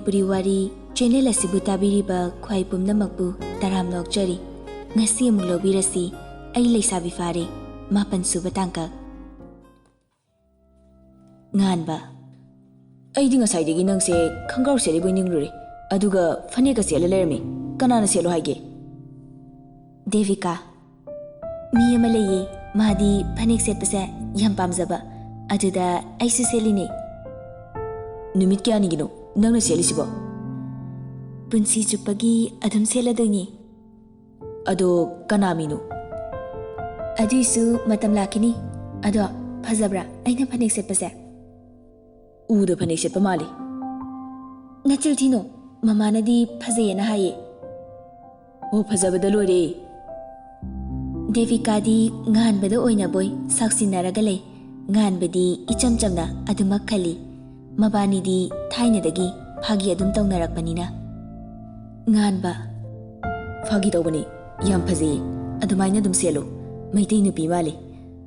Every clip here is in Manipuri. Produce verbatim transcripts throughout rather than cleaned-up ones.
ꯄꯨꯔꯤ ꯋꯥꯔꯤ ꯆꯦꯅꯦꯜ ꯑꯁꯤꯕꯨ ꯇꯥꯕꯤꯔꯤꯕ ꯈ꯭ꯋꯥꯏ ꯄꯨꯝꯅꯃꯛꯄꯨ ꯇꯔꯥꯝꯅ ꯑꯣꯛꯆꯔꯤ꯫ ꯉꯁꯤ ꯑꯃꯨꯛ ꯂꯧꯕꯤꯔꯁꯤ, ꯑꯩ ꯂꯩꯁꯥꯕꯤ ꯐꯥꯔꯦ, ꯃꯥꯄꯟ ꯁꯨꯕ ꯇꯥꯡꯀꯛ꯫ ꯉꯥꯟꯕ, ꯑꯩꯗꯤ ꯉꯁꯥꯏꯗꯒꯤ ꯅꯪꯁꯦ ꯈꯪꯒꯥꯎ ꯁꯦꯠꯂꯤꯕꯣꯏ ꯅꯤꯡꯂꯨꯔꯦ, ꯑꯗꯨꯒ ꯐꯅꯦꯛꯀ ꯁꯦꯠꯂ ꯂꯩꯔꯝꯃꯤ꯫ ꯀꯅꯥꯅ ꯁꯦꯠꯂꯣ ꯍꯥꯏꯒꯦ? ꯗꯦꯕꯤꯀꯥ, ꯃꯤ ꯑꯃ ꯂꯩꯌꯦ, ꯃꯥꯗꯤ ꯐꯅꯦꯛ ꯁꯦꯠꯄꯁꯦ ꯌꯥꯝ ꯄꯥꯝꯖꯕ, ꯑꯗꯨꯗ ꯑꯩꯁꯨ ꯁꯦꯠꯂꯤꯅꯦ꯫ ꯅꯨꯃꯤꯠ ꯀꯌꯥꯅꯤꯒꯤꯅꯣ ꯅꯪꯅ ꯁꯦꯠꯂꯤꯁꯤꯕꯣ? ꯄꯨꯟꯁꯤ ꯆꯨꯞꯄꯒꯤ ꯑꯗꯨꯝ ꯁꯦꯠꯂꯗꯣꯏꯅꯦ꯫ ꯑꯗꯣ ꯀꯅꯥ ꯃꯤꯅꯣ? ꯑꯗꯨꯏꯁꯨ ꯃꯇꯝ ꯂꯥꯛꯈꯤꯅꯤ꯫ ꯑꯗꯣ ꯐꯖꯕ꯭ꯔꯥ ꯑꯩꯅ ꯐꯅꯦꯛ ꯁꯦꯠꯄꯁꯦ? ꯎꯗ ꯐꯅꯦꯛ ꯁꯦꯠꯄ ꯃꯥꯜꯂꯤ꯫ ꯅꯆꯤꯜ ꯊꯤꯅꯣ, ꯃꯃꯥꯅꯗꯤ ꯐꯖꯩꯌꯦꯅ ꯍꯥꯏꯌꯦ꯫ ꯑꯣ, ꯐꯖꯕꯗ ꯂꯣꯏꯔꯦ꯫ ꯗꯦꯕꯤꯀꯥꯗꯤ ꯉꯥꯟꯕꯗ ꯑꯣꯏꯅꯕꯣꯏ ꯁꯥꯎꯁꯤꯟꯅꯔꯒ ꯂꯩ꯫ ꯉꯥꯟꯕꯗꯤ ꯏꯆꯝ ꯆꯝꯅ ꯑꯗꯨꯃꯛ ꯈꯜꯂꯤ꯫ ꯃꯕꯥꯅꯤꯗꯤ ꯊꯥꯏꯅꯗꯒꯤ ꯐꯥꯒꯤ ꯑꯗꯨꯝ ꯇꯧꯅꯔꯛꯄꯅꯤꯅ꯫ ꯉꯥꯟꯕ, ꯐꯥꯒꯤ ꯇꯧꯕꯅꯤ, ꯌꯥꯝ ꯐꯖꯩꯌꯦ, ꯑꯗꯨꯃꯥꯏꯅ ꯑꯗꯨꯝ ꯁꯦꯠꯂꯨ꯫ ꯃꯩꯇꯩ ꯅꯨꯄꯤ ꯃꯥꯜꯂꯤ꯫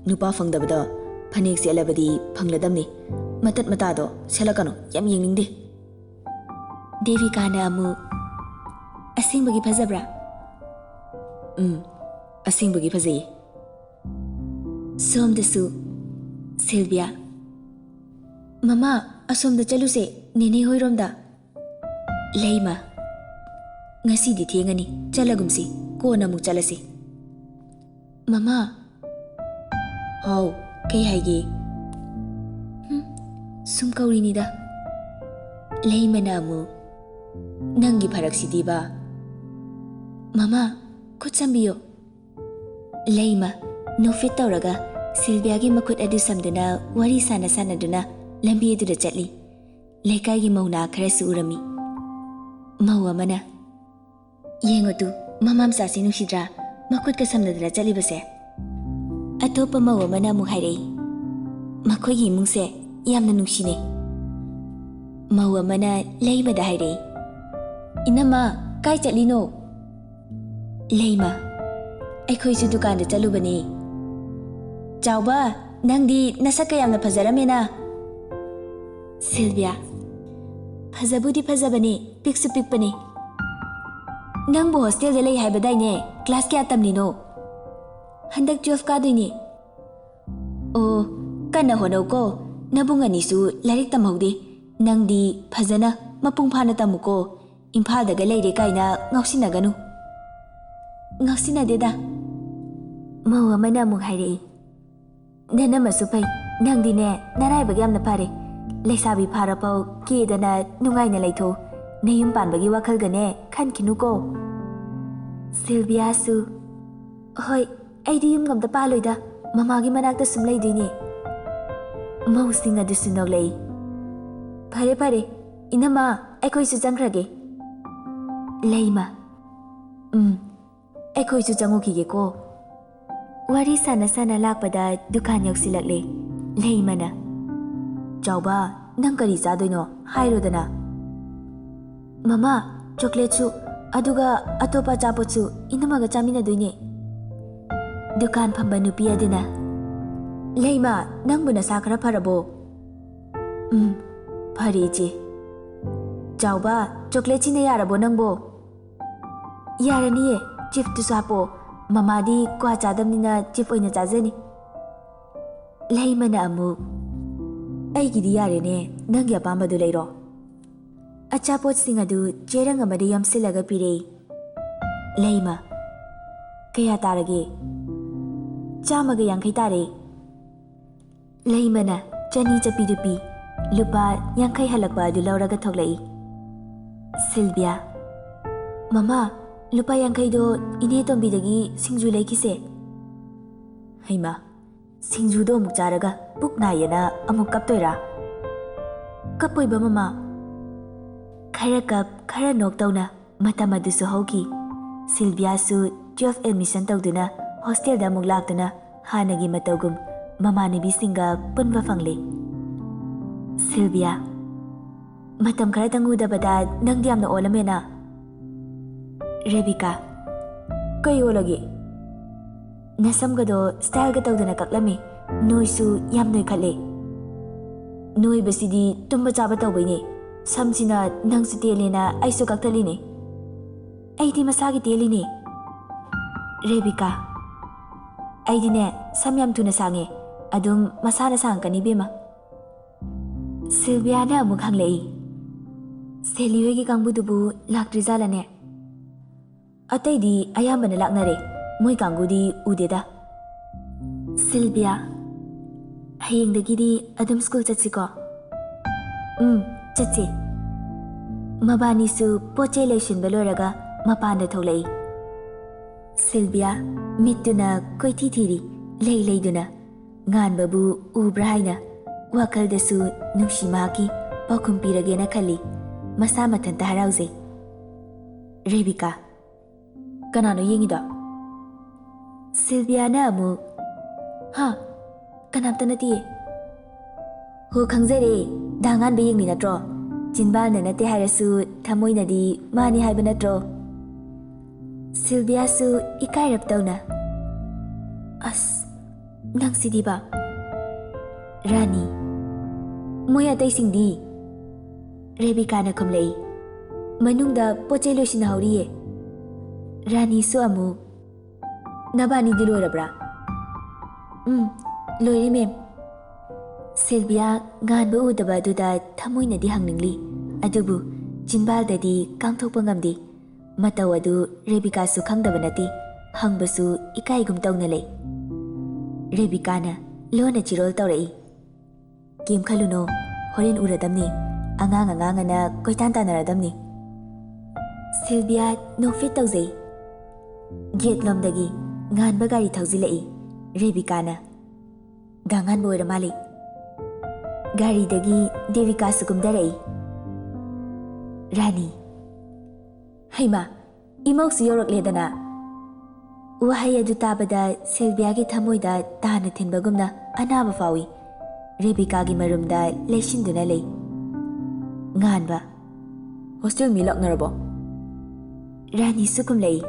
ꯅꯨꯄꯥ ꯐꯪꯗꯕꯗ ꯐꯅꯦꯛ ꯁꯦꯠꯂꯕꯗꯤ ꯐꯪꯂꯗꯝꯅꯤ꯫ ꯃꯇꯠ ꯃꯇꯥꯗꯣ ꯁꯦꯠꯂꯛꯀꯅꯨ, ꯌꯥꯝ ꯌꯦꯡꯅꯤꯡꯗꯦ꯫ ꯗꯦꯕꯤꯀꯥꯅ ꯑꯃꯨꯛ, "ꯑꯁꯦꯡꯕꯒꯤ ꯐꯖꯕ꯭ꯔꯥ?" "ꯎꯝ, ꯑꯁꯦꯡꯕꯒꯤ ꯐꯖꯩꯌꯦ꯫" ꯁꯣꯝꯗꯁꯨ ꯁꯤꯜꯚꯤꯌꯥ, "ꯃꯃꯥ, ꯑꯁꯣꯝꯗ ꯆꯠꯂꯨꯁꯦ, ꯅꯦꯅꯦ ꯍꯣꯏꯔꯣꯝꯗ꯫" ꯂꯩꯃ, "ꯉꯁꯤꯗꯤ ꯊꯦꯡꯉꯅꯤ, ꯆꯠꯂꯒꯨꯝꯁꯤ, ꯀꯣꯟꯅ ꯑꯃꯨꯛ ꯆꯠꯂꯁꯤ꯫" "ꯃꯃꯥ꯫" "ꯍꯥꯎ, ꯀꯩ ꯍꯥꯏꯒꯦ?" "ꯍꯨꯝ, ꯁꯨꯝ ꯀꯧꯔꯤꯅꯤꯗ꯫" ꯂꯩꯃꯅ ꯑꯃꯨꯛ, "ꯅꯪꯒꯤ ꯐꯔꯛꯁꯤꯗꯤꯕ꯫" "ꯃꯃꯥ, ꯈꯨꯠ ꯁꯝꯕꯤꯌꯨ꯫" ꯂꯩꯃ, ꯅꯣꯛꯐꯦꯠ ꯇꯧꯔꯒ ꯁꯤꯜꯚꯤꯌꯥꯒꯤ ꯃꯈꯨꯠ ꯑꯗꯨ ꯁꯝꯗꯨꯅ ꯋꯥꯔꯤ ꯁꯥꯟꯅ ꯁꯥꯟꯅꯗꯨꯅ ꯂꯝꯕꯤ ꯑꯗꯨꯗ ꯆꯠꯂꯤ꯫ ꯂꯩꯀꯥꯏꯒꯤ ꯃꯧ ꯅꯍꯥ ꯈꯔꯁꯨ ꯎꯔꯝꯃꯤ꯫ ꯃꯧ ꯑꯃꯅ, "ꯌꯦꯡꯉꯨ ꯇꯨ, ꯃꯃꯥ ꯃꯆꯥꯁꯤ ꯅꯨꯡꯁꯤꯗ꯭ꯔꯥ? ꯃꯈꯨꯠꯀ ꯁꯝꯅꯗꯅ ꯆꯠꯂꯤꯕꯁꯦ꯫" ꯑꯇꯣꯞꯄ ꯃꯧ ꯑꯃꯅ ꯑꯃꯨꯛ ꯍꯥꯏꯔꯛꯏ, "ꯃꯈꯣꯏꯒꯤ ꯏꯃꯨꯡꯁꯦ ꯌꯥꯝꯅ ꯅꯨꯡꯁꯤꯅꯩ꯫" ꯃꯧ ꯑꯃꯅ ꯂꯩꯃꯗ ꯍꯥꯏꯔꯛꯏ, "ꯏꯅꯝꯃ, ꯀꯥꯏ ꯆꯠꯂꯤꯅꯣ?" ꯂꯩꯃ, "ꯑꯩꯈꯣꯏꯁꯨ ꯗꯨꯀꯥꯟꯗ ꯆꯠꯂꯨꯕꯅꯦ꯫" "ꯆꯥꯎꯕ, ꯅꯪꯗꯤ ꯅꯁꯛꯀ ꯌꯥꯝꯅ ꯐꯖꯔꯝꯃꯦꯅ꯫" ꯁꯤꯜꯚꯤꯌꯥ, ꯐꯖꯕꯨꯗꯤ ꯐꯖꯕꯅꯦ, ꯄꯤꯛꯁꯨ ꯄꯤꯛꯄꯅꯦ꯫ ꯅꯪꯕꯨ ꯍꯣꯁꯇꯦꯜꯗ ꯂꯩ ꯍꯥꯏꯕꯗꯥꯏꯅꯦ? ꯀ꯭ꯂꯥꯁ ꯀꯌꯥ ꯇꯝꯂꯤꯅꯣ? ꯍꯟꯗꯛ ꯇꯨꯌꯦꯜꯐ ꯀꯥꯗꯣꯏꯅꯦ꯫ ꯑꯣ, ꯀꯟꯅ ꯍꯣꯠꯅꯧꯀꯣ꯫ ꯅꯕꯨꯡ ꯑꯅꯤꯁꯨ ꯂꯥꯏꯔꯤꯛ ꯇꯝꯍꯧꯗꯦ꯫ ꯅꯪꯗꯤ ꯐꯖꯅ ꯃꯄꯨꯡ ꯐꯥꯅ ꯇꯝꯃꯨꯀꯣ꯫ ꯏꯝꯐꯥꯜꯗꯒ ꯂꯩꯔꯦ ꯀꯥꯏꯅ ꯉꯥꯎꯁꯤꯟꯅꯒꯅꯨ꯫ ꯉꯥꯎꯁꯤꯟꯅꯗꯦꯗ꯫ ꯃꯧ ꯑꯃꯅ ꯑꯃꯨꯛ ꯍꯥꯏꯔꯛꯏ, "ꯅꯅꯝꯃꯁꯨ ꯐꯩ, ꯅꯪꯗꯤꯅꯦ ꯅꯔꯥꯏꯕꯛ ꯌꯥꯝꯅ ꯐꯔꯦ꯫ ꯂꯩꯁꯥꯕꯤ ꯐꯥꯔꯐꯥꯎ ꯀꯦꯗꯅ ꯅꯨꯡꯉꯥꯏꯅ ꯂꯩꯊꯣꯛꯎ꯫ ꯅꯌꯨꯝ ꯄꯥꯟꯕꯒꯤ ꯋꯥꯈꯜꯒꯅꯦ ꯈꯟꯈꯤꯅꯨꯀꯣ꯫" ꯁꯤꯜꯚꯤꯌꯥꯁꯨ, "ꯍꯣꯏ, ꯑꯩꯗꯤ ꯌꯨꯝꯒ ꯑꯝꯇ ꯄꯥꯜꯂꯣꯏꯗ, ꯃꯃꯥꯒꯤ ꯃꯅꯥꯛꯇ ꯁꯨꯝ ꯂꯩꯗꯣꯏꯅꯦ꯫" ꯃꯧꯁꯤꯡ ꯑꯗꯨꯁꯨ ꯅꯣꯛꯂꯛꯏ꯫ "ꯐꯔꯦ ꯐꯔꯦ, ꯏꯅꯝꯃ, ꯑꯩꯈꯣꯏꯁꯨ ꯆꯪꯈ꯭ꯔꯒꯦ꯫" ꯂꯩꯃ, "ꯎꯝ, ꯑꯩꯈꯣꯏꯁꯨ ꯆꯪꯉꯨꯈꯤꯒꯦꯀꯣ꯫" ꯋꯥꯔꯤ ꯁꯥꯟꯅ ꯁꯥꯟꯅ ꯂꯥꯛꯄꯗ ꯗꯨꯀꯥꯟ ꯌꯧꯁꯤꯜꯂꯛꯂꯦ꯫ ꯂꯩꯃꯅ, "ꯆꯥꯎꯕ, ꯅꯪ ꯀꯔꯤ ꯆꯥꯗꯣꯏꯅꯣ? ꯍꯥꯏꯔꯣꯗꯅ꯫" "ꯃꯃꯥ, ꯆꯣꯀ꯭ꯂꯦꯠꯁꯨ, ꯑꯗꯨꯒ ꯑꯇꯣꯞꯄ ꯑꯆꯥꯄꯣꯠꯁꯨ ꯏꯅꯝꯃꯒ ꯆꯥꯃꯤꯟꯅꯗꯣꯏꯅꯦ꯫" ꯗꯨꯀꯥꯟ ꯐꯝꯕ ꯅꯨꯄꯤ ꯑꯗꯨꯅ, "ꯂꯩꯃ, ꯅꯪꯕꯨ ꯅꯁꯥ ꯈꯔ ꯐꯔꯕꯣ?" "ꯎꯝ, ꯐꯔꯦ ꯏꯆꯦ꯫" "ꯆꯥꯎꯕ, ꯆꯣꯀ꯭ꯂꯦꯠꯁꯤꯅ ꯌꯥꯔꯕꯣ ꯅꯪꯕꯣ?" "ꯌꯥꯔꯅꯤꯌꯦ, ꯆꯤꯞꯇꯨꯁꯨ ꯍꯥꯞꯄꯣ꯫ ꯃꯃꯥꯗꯤ ꯀ꯭ꯋꯥ ꯆꯥꯗꯕꯅꯤꯅ ꯆꯤꯞ ꯑꯣꯏꯅ ꯆꯥꯖꯅꯤ꯫" ꯂꯩꯃꯅ ꯑꯃꯨꯛ, "ꯑꯩꯒꯤꯗꯤ ꯌꯥꯔꯦꯅꯦ, ꯅꯪꯒꯤ ꯑꯄꯥꯝꯕꯗꯨ ꯂꯩꯔꯣ꯫" ꯑꯆꯥꯄꯣꯠꯁꯤꯡ ꯑꯗꯨ ꯆꯦꯔꯪ ꯑꯃꯗ ꯌꯣꯝꯁꯤꯜꯂꯒ ꯄꯤꯔꯛꯏ꯫ ꯂꯩꯃ, "ꯀꯌꯥ ꯇꯥꯔꯒꯦ?" "ꯆꯥꯝꯃꯒ ꯌꯥꯡꯈꯩ ꯇꯥꯔꯦ꯫" ꯂꯩꯃꯅ ꯆꯅꯤ ꯆꯠꯄꯤꯗꯨ ꯄꯤ, ꯂꯨꯄꯥ ꯌꯥꯡꯈꯩ ꯍꯜꯂꯛꯄ ꯑꯗꯨ ꯂꯧꯔꯒ ꯊꯣꯛꯂꯛꯏ꯫ ꯁꯤꯜꯚꯤꯌꯥ, "ꯃꯃꯥ, ꯂꯨꯄꯥ ꯌꯥꯡꯈꯩꯗꯣ ꯏꯅꯦ ꯇꯣꯝꯕꯤꯗꯒꯤ ꯁꯤꯡꯖꯨ ꯂꯩꯈꯤꯁꯦ꯫" ꯍꯩꯃꯥ, ꯁꯤꯡꯖꯨꯗꯣ ꯑꯃꯨꯛ ꯆꯥꯔꯒ ꯄꯨꯛ ꯅꯥꯏꯌꯦꯅ ꯑꯃꯨꯛ ꯀꯞꯇꯣꯏꯔꯥ? ꯀꯞꯄꯣꯏꯕ ꯃꯃꯥ꯫ ꯈꯔ ꯀꯞ, ꯈꯔ ꯅꯣꯛ ꯇꯧꯅ ꯃꯇꯝ ꯑꯗꯨꯁꯨ ꯍꯧꯈꯤ꯫ ꯁꯤꯜꯚꯤꯌꯥꯁꯨ ꯇꯨꯌꯦꯜꯐ ꯑꯦꯗꯃꯤꯁꯟ ꯇꯧꯗꯨꯅ ꯍꯣꯁꯇꯦꯜꯗ ꯑꯃꯨꯛ ꯂꯥꯛꯇꯨꯅ ꯍꯥꯟꯅꯒꯤ ꯃꯇꯧꯒꯨꯝ ꯃꯃꯥꯟꯅꯕꯤꯁꯤꯡꯒ ꯄꯨꯟꯕ ꯐꯪꯂꯦ꯫ ꯁꯤꯜꯚꯤꯌꯥ, "ꯃꯇꯝ ꯈꯔꯇꯪ ꯎꯗꯕꯗ ꯅꯪꯗꯤ ꯌꯥꯝꯅ ꯑꯣꯜꯂꯝꯃꯦꯅ꯫" ꯔꯦꯕꯤꯀꯥ, "ꯀꯩ ꯑꯣꯜꯂꯒꯦ?" "ꯅꯁꯝꯒꯗꯣ ꯁ꯭ꯇꯥꯏꯜꯒ ꯇꯧꯗꯅ ꯀꯛꯂꯝꯃꯤ, ꯅꯣꯏꯁꯨ ꯌꯥꯝ ꯅꯣꯏꯈꯠꯂꯦ꯫" "ꯅꯣꯏꯕꯁꯤꯗꯤ ꯇꯨꯝꯕ ꯆꯥꯕ ꯇꯧꯕꯩꯅꯦ, ꯁꯝꯁꯤꯅ ꯅꯪꯁꯨ ꯇꯦꯜꯂꯦꯅ ꯑꯩꯁꯨ ꯀꯛꯊꯠꯂꯤꯅꯦ꯫ ꯑꯩꯗꯤ ꯃꯁꯥꯒꯤ ꯇꯦꯜꯂꯤꯅꯦ꯫ ꯔꯦꯕꯤꯀꯥ, ꯑꯩꯗꯤꯅꯦ, ꯁꯝ ꯌꯥꯝ ꯊꯨꯅ ꯁꯥꯡꯉꯦ꯫ ꯑꯗꯨꯝ ꯃꯁꯥꯅ ꯁꯥꯡꯉꯛꯀꯅꯤ, ꯏꯕꯦꯝꯃ꯫ ꯁꯤꯜꯕꯤꯌꯥꯅ ꯑꯃꯨꯛ ꯍꯪꯂꯛꯏ, "ꯁꯦꯂꯤ ꯍꯣꯏꯒꯤ ꯀꯥꯡꯕꯨꯗꯨꯕꯨ ꯂꯥꯛꯇ꯭ꯔꯤꯖꯥꯠꯂꯅꯦ?" "ꯑꯇꯩꯗꯤ ꯑꯌꯥꯝꯕꯅ ꯂꯥꯛꯅꯔꯦ, ꯃꯣꯏ ꯀꯥꯡꯕꯨꯗꯤ ꯎꯗꯦꯗ꯫" "ꯁꯤꯜꯕꯤꯌꯥ, ꯍꯌꯦꯡꯗꯒꯤꯗꯤ ꯑꯗꯨꯝ ꯁ꯭ꯀꯨꯜ ꯆꯠꯁꯤꯀꯣ?" "ꯎꯝ, ꯆꯠꯁꯦ꯫" ꯃꯕꯥꯅꯤꯁꯨ ꯄꯣꯠ ꯆꯩ ꯂꯣꯏꯁꯤꯟꯕ ꯂꯣꯏꯔꯒ ꯃꯄꯥꯟꯗ ꯊꯣꯛꯂꯛꯏ꯫ ꯁꯤꯜꯕꯤꯌꯥ ꯃꯤꯠꯇꯨꯅ ꯀꯣꯏꯊꯤ ꯊꯤꯔꯤ, ꯂꯩ ꯂꯩꯗꯨꯅ꯫ ꯉꯥꯟꯕꯕꯨ ꯎꯕ꯭ꯔꯥ ꯍꯥꯏꯅ ꯋꯥꯈꯜꯗꯁꯨ ꯅꯨꯡꯁꯤ ꯃꯍꯥꯛꯀꯤ ꯄꯥꯎꯈꯨꯝ ꯄꯤꯔꯒꯦꯅ ꯈꯜꯂꯤ꯫ ꯃꯁꯥ ꯃꯊꯟꯇ ꯍꯔꯥꯎꯖꯩ꯫ "ꯔꯦꯕꯤꯀꯥ, ꯀꯅꯥꯅꯣ ꯌꯦꯡꯉꯤꯗꯣ?" ꯁꯤꯜꯕꯤꯌꯥꯅ ꯑꯃꯨꯛ, "ꯍꯥ, ꯀꯅꯥꯝꯇ ꯅꯠꯇꯤꯌꯦ꯫" "ꯍꯣ, ꯈꯪꯖꯔꯦ, ꯗꯥ ꯉꯥꯟꯕ ꯌꯦꯡꯂꯤ ꯅꯠꯇ꯭ꯔꯣ? ꯆꯤꯟꯕꯥꯜꯅ ꯅꯠꯇꯦ ꯍꯥꯏꯔꯁꯨ ꯊꯃꯣꯏꯅꯗꯤ ꯃꯥꯅꯤ ꯍꯥꯏꯕ ꯅꯠꯇ꯭ꯔꯣ?" ꯁꯤꯜꯕꯤꯌꯥꯁꯨ ꯏꯀꯥꯏꯔꯞ ꯇꯧꯅ, "ꯑꯁ, ꯅꯪꯁꯤꯗꯤꯕ꯫" "ꯔꯥꯅꯤ, ꯃꯣꯏ ꯑꯇꯩꯁꯤꯡꯗꯤ?" ꯔꯦꯕꯤꯀꯥꯅ ꯈꯨꯝꯂꯛꯏ, "ꯃꯅꯨꯡꯗ ꯄꯣꯠ ꯆꯩ ꯂꯣꯏꯁꯤꯟꯅꯍꯧꯔꯤꯌꯦ꯫" ꯔꯥꯅꯤꯁꯨ ꯑꯃꯨꯛ, "ꯅꯕꯥꯅꯤꯗꯤ ꯂꯣꯏꯔꯕ꯭ꯔꯥ?" "ꯎꯝ, ꯂꯣꯏꯔꯦ, ꯃꯦꯝ꯫" ꯁꯤꯜꯕꯤꯌꯥ ꯉꯥꯟꯕ ꯎꯗꯕ ꯑꯗꯨꯗ ꯊꯃꯣꯏꯅꯗꯤ ꯍꯪꯅꯤꯡꯂꯤ, ꯑꯗꯨꯕꯨ ꯆꯤꯟꯕꯥꯜꯗꯗꯤ ꯀꯥꯡꯊꯣꯛꯄ ꯉꯝꯗꯦ꯫ ꯃꯇꯧ ꯑꯗꯨ ꯔꯦꯕꯤꯀꯥꯁꯨ ꯈꯪꯗꯕ ꯅꯠꯇꯦ, ꯍꯪꯕꯁꯨ ꯏꯀꯥꯏꯒꯨꯝ ꯇꯧꯅ ꯂꯩ꯫ ꯔꯦꯕꯤꯀꯥꯅ ꯂꯣꯟꯅ ꯆꯤꯔꯣꯜ ꯇꯧꯔꯛꯏ, "ꯀꯦꯝ ꯈꯜꯂꯨꯅꯣ, ꯍꯣꯔꯦꯟ ꯎꯔꯗꯝꯅꯤ, ꯑꯉꯥꯡ ꯑꯉꯥꯡ ꯑꯅ ꯀꯣꯏꯇꯥꯟ ꯇꯥꯟꯅꯔꯗꯝꯅꯤ꯫" ꯁꯤꯜꯕꯤꯌꯥ ꯅꯣꯛꯐꯦꯠ ꯇꯧꯖꯩ꯫ ꯒꯦꯠ ꯂꯣꯝꯗꯒꯤ ꯉꯥꯟꯕ ꯒꯥꯔꯤ ꯊꯧꯖꯤꯜꯂꯛꯏ꯫ ꯔꯦꯕꯤꯀꯥꯅ, "ꯗꯥ ꯉꯥꯟꯕ ꯑꯣꯏꯔ ꯃꯥꯜꯂꯤ꯫" ꯒꯥꯔꯤꯗꯒꯤ ꯗꯦꯕꯤꯀꯥꯁꯨ ꯀꯨꯝꯊꯔꯛꯏ꯫ ꯔꯥꯅꯤ, "ꯍꯩꯃꯥ, ꯏꯃꯧꯁꯨ ꯌꯧꯔꯛꯂꯦꯗꯅ꯫" ꯋꯥꯍꯩ ꯑꯗꯨ ꯇꯥꯕꯗ ꯁꯤꯜꯕꯤꯌꯥꯒꯤ ꯊꯃꯣꯏꯗ ꯇꯥꯅ ꯊꯤꯟꯕꯒꯨꯝꯅ ꯑꯅꯥꯕ ꯐꯥꯎꯏ꯫ ꯔꯦꯕꯤꯀꯥꯒꯤ ꯃꯔꯨꯝꯗ ꯂꯩꯁꯤꯟꯗꯨꯅ ꯂꯩ꯫ ꯉꯥꯟꯕ, "ꯍꯣꯁꯇꯦꯜ ꯃꯤ ꯂꯥꯛꯅꯔꯕꯣ?" ꯔꯥꯅꯤꯁꯨ ꯈꯨꯝꯂꯛꯏ,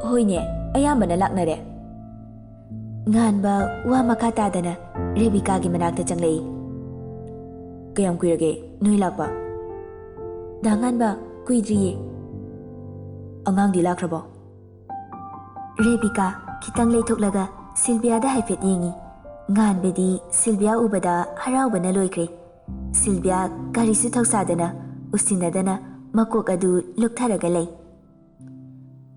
"ꯍꯣꯏꯅꯦ, ꯑꯌꯥꯝꯕꯅ ꯂꯥꯛꯅꯔꯦ꯫" ꯉꯥꯟꯕ ꯋꯥ ꯃꯈꯥ ꯇꯥꯗꯅ ꯔꯦꯕꯤꯀꯥꯒꯤ ꯃꯅꯥꯛꯇ ꯆꯪꯂꯛꯏ꯫ "ꯀꯌꯥꯝ ꯀꯨꯏꯔꯒꯦ ꯅꯣꯏ ꯂꯥꯛꯄ?" ꯗꯥ ꯉꯥꯟꯕ, ꯀꯨꯏꯗ꯭ꯔꯤꯌꯦ꯫ ꯑꯉꯥꯡꯗꯤ ꯂꯥꯛꯈ꯭ꯔꯕꯣ? ꯔꯦꯕꯤꯀꯥ ꯈꯤꯇꯪ ꯂꯩꯊꯣꯛꯂꯒ ꯁꯤꯜꯕꯤꯌꯥꯗ ꯍꯥꯏꯐꯦꯠ ꯌꯦꯡꯉꯤ꯫ ꯉꯥꯟꯕꯗꯤ ꯁꯤꯜꯕꯤꯌꯥ ꯎꯕꯗ ꯍꯔꯥꯎꯕꯅ ꯂꯣꯏꯈ꯭ꯔꯦ꯫ ꯁꯤꯜꯕꯤꯌꯥ ꯀꯔꯤꯁꯨ ꯊꯧꯁꯥꯗꯅ, ꯎꯁꯤꯟꯅꯗꯅ ꯃꯀꯣꯛ ꯑꯗꯨ ꯂꯨꯛꯊꯔꯒ ꯂꯩ꯫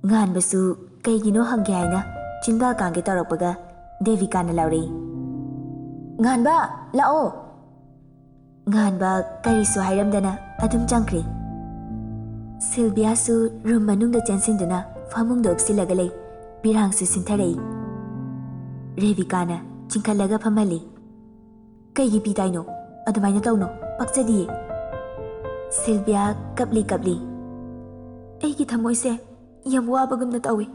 ꯉꯥꯟꯕꯁꯨ ꯀꯩꯒꯤꯅꯣ ꯍꯪꯒꯦ ꯍꯥꯏꯅ ꯆꯤꯟꯕꯥꯜ ꯀꯥꯡꯒꯦ ꯇꯧꯔꯛꯄꯒ ꯗꯦꯕꯤꯀꯥꯅ ꯂꯥꯎꯔꯛꯏ, "ꯉꯥꯟꯕ, ꯂꯥꯛꯑꯣ!" ꯉꯥꯟꯕ ꯀꯔꯤꯁꯨ ꯍꯥꯏꯔꯝꯗꯅ ꯑꯗꯨꯝ ꯆꯪꯈ꯭ꯔꯦ꯫ ꯁꯤꯜꯕꯤꯌꯥꯁꯨ ꯔꯨꯝ ꯃꯅꯨꯡꯗ ꯆꯦꯟꯁꯤꯟꯗꯨꯅ ꯐꯃꯨꯡꯗ ꯎꯞꯁꯤꯜꯂꯒ ꯂꯩ꯫ ꯄꯤꯔꯥꯡꯁꯨ ꯁꯤꯟꯊꯔꯛꯏ꯫ ꯔꯦꯕꯤꯀꯥꯅ ꯆꯤꯡꯈꯠꯂꯒ ꯐꯝꯍꯜꯂꯤ꯫ "ꯀꯩꯒꯤ ꯄꯤ ꯇꯥꯏꯅꯣ? ꯑꯗꯨꯃꯥꯏꯅ ꯇꯧꯅꯣ, ꯄꯛꯆꯗꯤꯌꯦ꯫" ꯁꯤꯜꯕꯤꯌꯥ ꯀꯞꯂꯤ ꯀꯞꯂꯤ, "ꯑꯩꯒꯤ ꯊꯃꯣꯏꯁꯦ ꯌꯥꯝ ꯋꯥꯕꯒꯨꯝꯅ ꯇꯧꯏ꯫"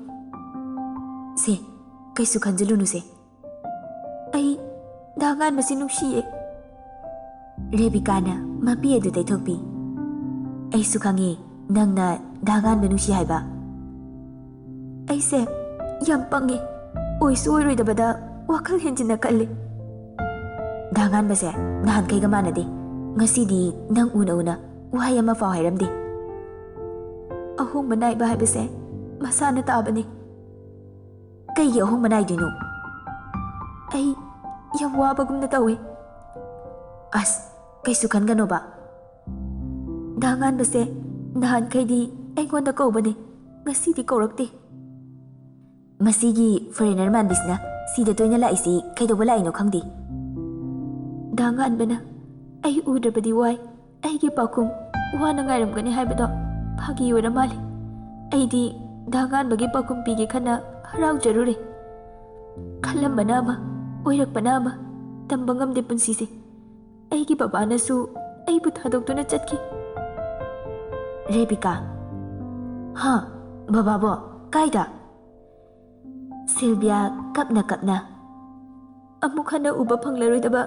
"ꯁꯦ, ꯀꯩꯁꯨ ꯈꯟꯖꯤꯜꯂꯨꯅꯨꯁꯦ꯫ ꯑꯩ ꯗꯥ ꯉꯥꯟꯕꯁꯤ ꯅꯨꯡꯁꯤꯌꯦ꯫" ꯔꯦꯕꯤꯀꯥꯅ ꯃꯄꯤ ꯑꯗꯨ ꯇꯩꯊꯣꯛꯄꯤ꯫ "ꯑꯩꯁꯨ ꯈꯪꯉꯦ ꯅꯪꯅ ꯗꯥ ꯉꯥꯟꯕ ꯅꯨꯡꯁꯤ ꯍꯥꯏꯕ꯫" "ꯑꯩꯁꯦ ꯌꯥꯝ ꯄꯪꯉꯦ, ꯑꯣꯏꯁꯨ ꯑꯣꯏꯔꯣꯏꯗꯕꯗ ꯋꯥꯈꯜ ꯍꯦꯟꯖꯤꯟꯅ ꯈꯜꯂꯦ꯫" "ꯗꯥ ꯉꯥꯟꯕꯁꯦ ꯅꯍꯥꯟꯈꯩꯒ ꯃꯥꯟꯅꯗꯦ꯫ ꯉꯁꯤꯗꯤ ꯅꯪ ꯎꯅ ꯎꯅ ꯋꯥꯍꯩ ꯑꯃ ꯐꯥꯎ ꯍꯥꯏꯔꯝꯗꯦ꯫" "ꯑꯍꯣꯡꯕ ꯅꯥꯏꯕ ꯍꯥꯏꯕꯁꯦ ꯃꯁꯥꯅ ꯇꯥꯕꯅꯤ꯫" "ꯀꯩꯒꯤ ꯑꯍꯣꯡꯕ ꯅꯥꯏꯗꯣꯏꯅꯣ?" "ꯑꯩ ꯌꯥꯝ ꯋꯥꯕꯒꯨꯝꯅ ꯇꯧꯏ꯫" "ꯑꯁ, ꯀꯩꯁꯨ ꯈꯟꯒꯅꯣꯕ꯫ ꯗꯥ ꯉꯥꯟꯕꯁꯦ ꯅꯍꯥꯟꯈꯩꯗꯤ ꯑꯩꯉꯣꯟꯗ ꯀꯧꯕꯅꯦ, ꯉꯁꯤꯗꯤ ꯀꯧꯔꯛꯇꯦ꯫" "ꯃꯁꯤꯒꯤ ꯐꯣꯔꯦꯅꯔ ꯃꯥꯟꯕꯤꯁꯤꯅ ꯁꯤꯗ ꯇꯣꯏꯅ ꯂꯥꯛꯏꯁꯤ ꯀꯩꯗꯧꯕ ꯂꯥꯛꯏꯅꯣ ꯈꯪꯗꯦ꯫" "ꯗꯥ ꯉꯥꯟꯕꯅ ꯑꯩ ꯎꯗ꯭ꯔꯕꯗꯤ ꯋꯥꯏ, ꯑꯩꯒꯤ ꯄꯥꯎꯈꯨꯝ ꯋꯥꯅ ꯉꯥꯏꯔꯝꯒꯅꯤ ꯍꯥꯏꯕꯗꯣ ꯐꯥꯒꯤ ꯑꯣꯏꯔ ꯃꯥꯜꯂꯦ꯫ ꯑꯩꯗꯤ ꯗꯥ ꯉꯥꯟꯕꯒꯤ ꯄꯥꯎꯈꯨꯝ ꯄꯤꯒꯦ ꯈꯟꯅ ꯍꯔꯥꯎꯖꯔꯨꯔꯦ꯫ ꯈꯜꯂꯝꯕꯅ ꯑꯃ, ꯑꯣꯏꯔꯛꯄꯅ ꯑꯃ, ꯇꯝꯕ ꯉꯝꯗꯦ ꯄꯨꯟꯁꯤꯁꯦ꯫ ꯑꯩꯒꯤ ꯕꯕꯥꯅꯁꯨ ꯑꯩꯕꯨ ꯊꯥꯗꯣꯛꯇꯨꯅ ꯆꯠꯈꯤ꯫" ꯔꯦꯕꯤꯀꯥ, "ꯍꯥ? ꯕꯕꯥꯕꯣ? ꯀꯥꯏꯗ?" ꯁꯤꯜꯕꯤꯌꯥ ꯀꯞꯅ ꯀꯞꯅ, "ꯑꯃꯨꯛ ꯍꯟꯅ ꯎꯕ ꯐꯪꯂꯔꯣꯏꯗꯕ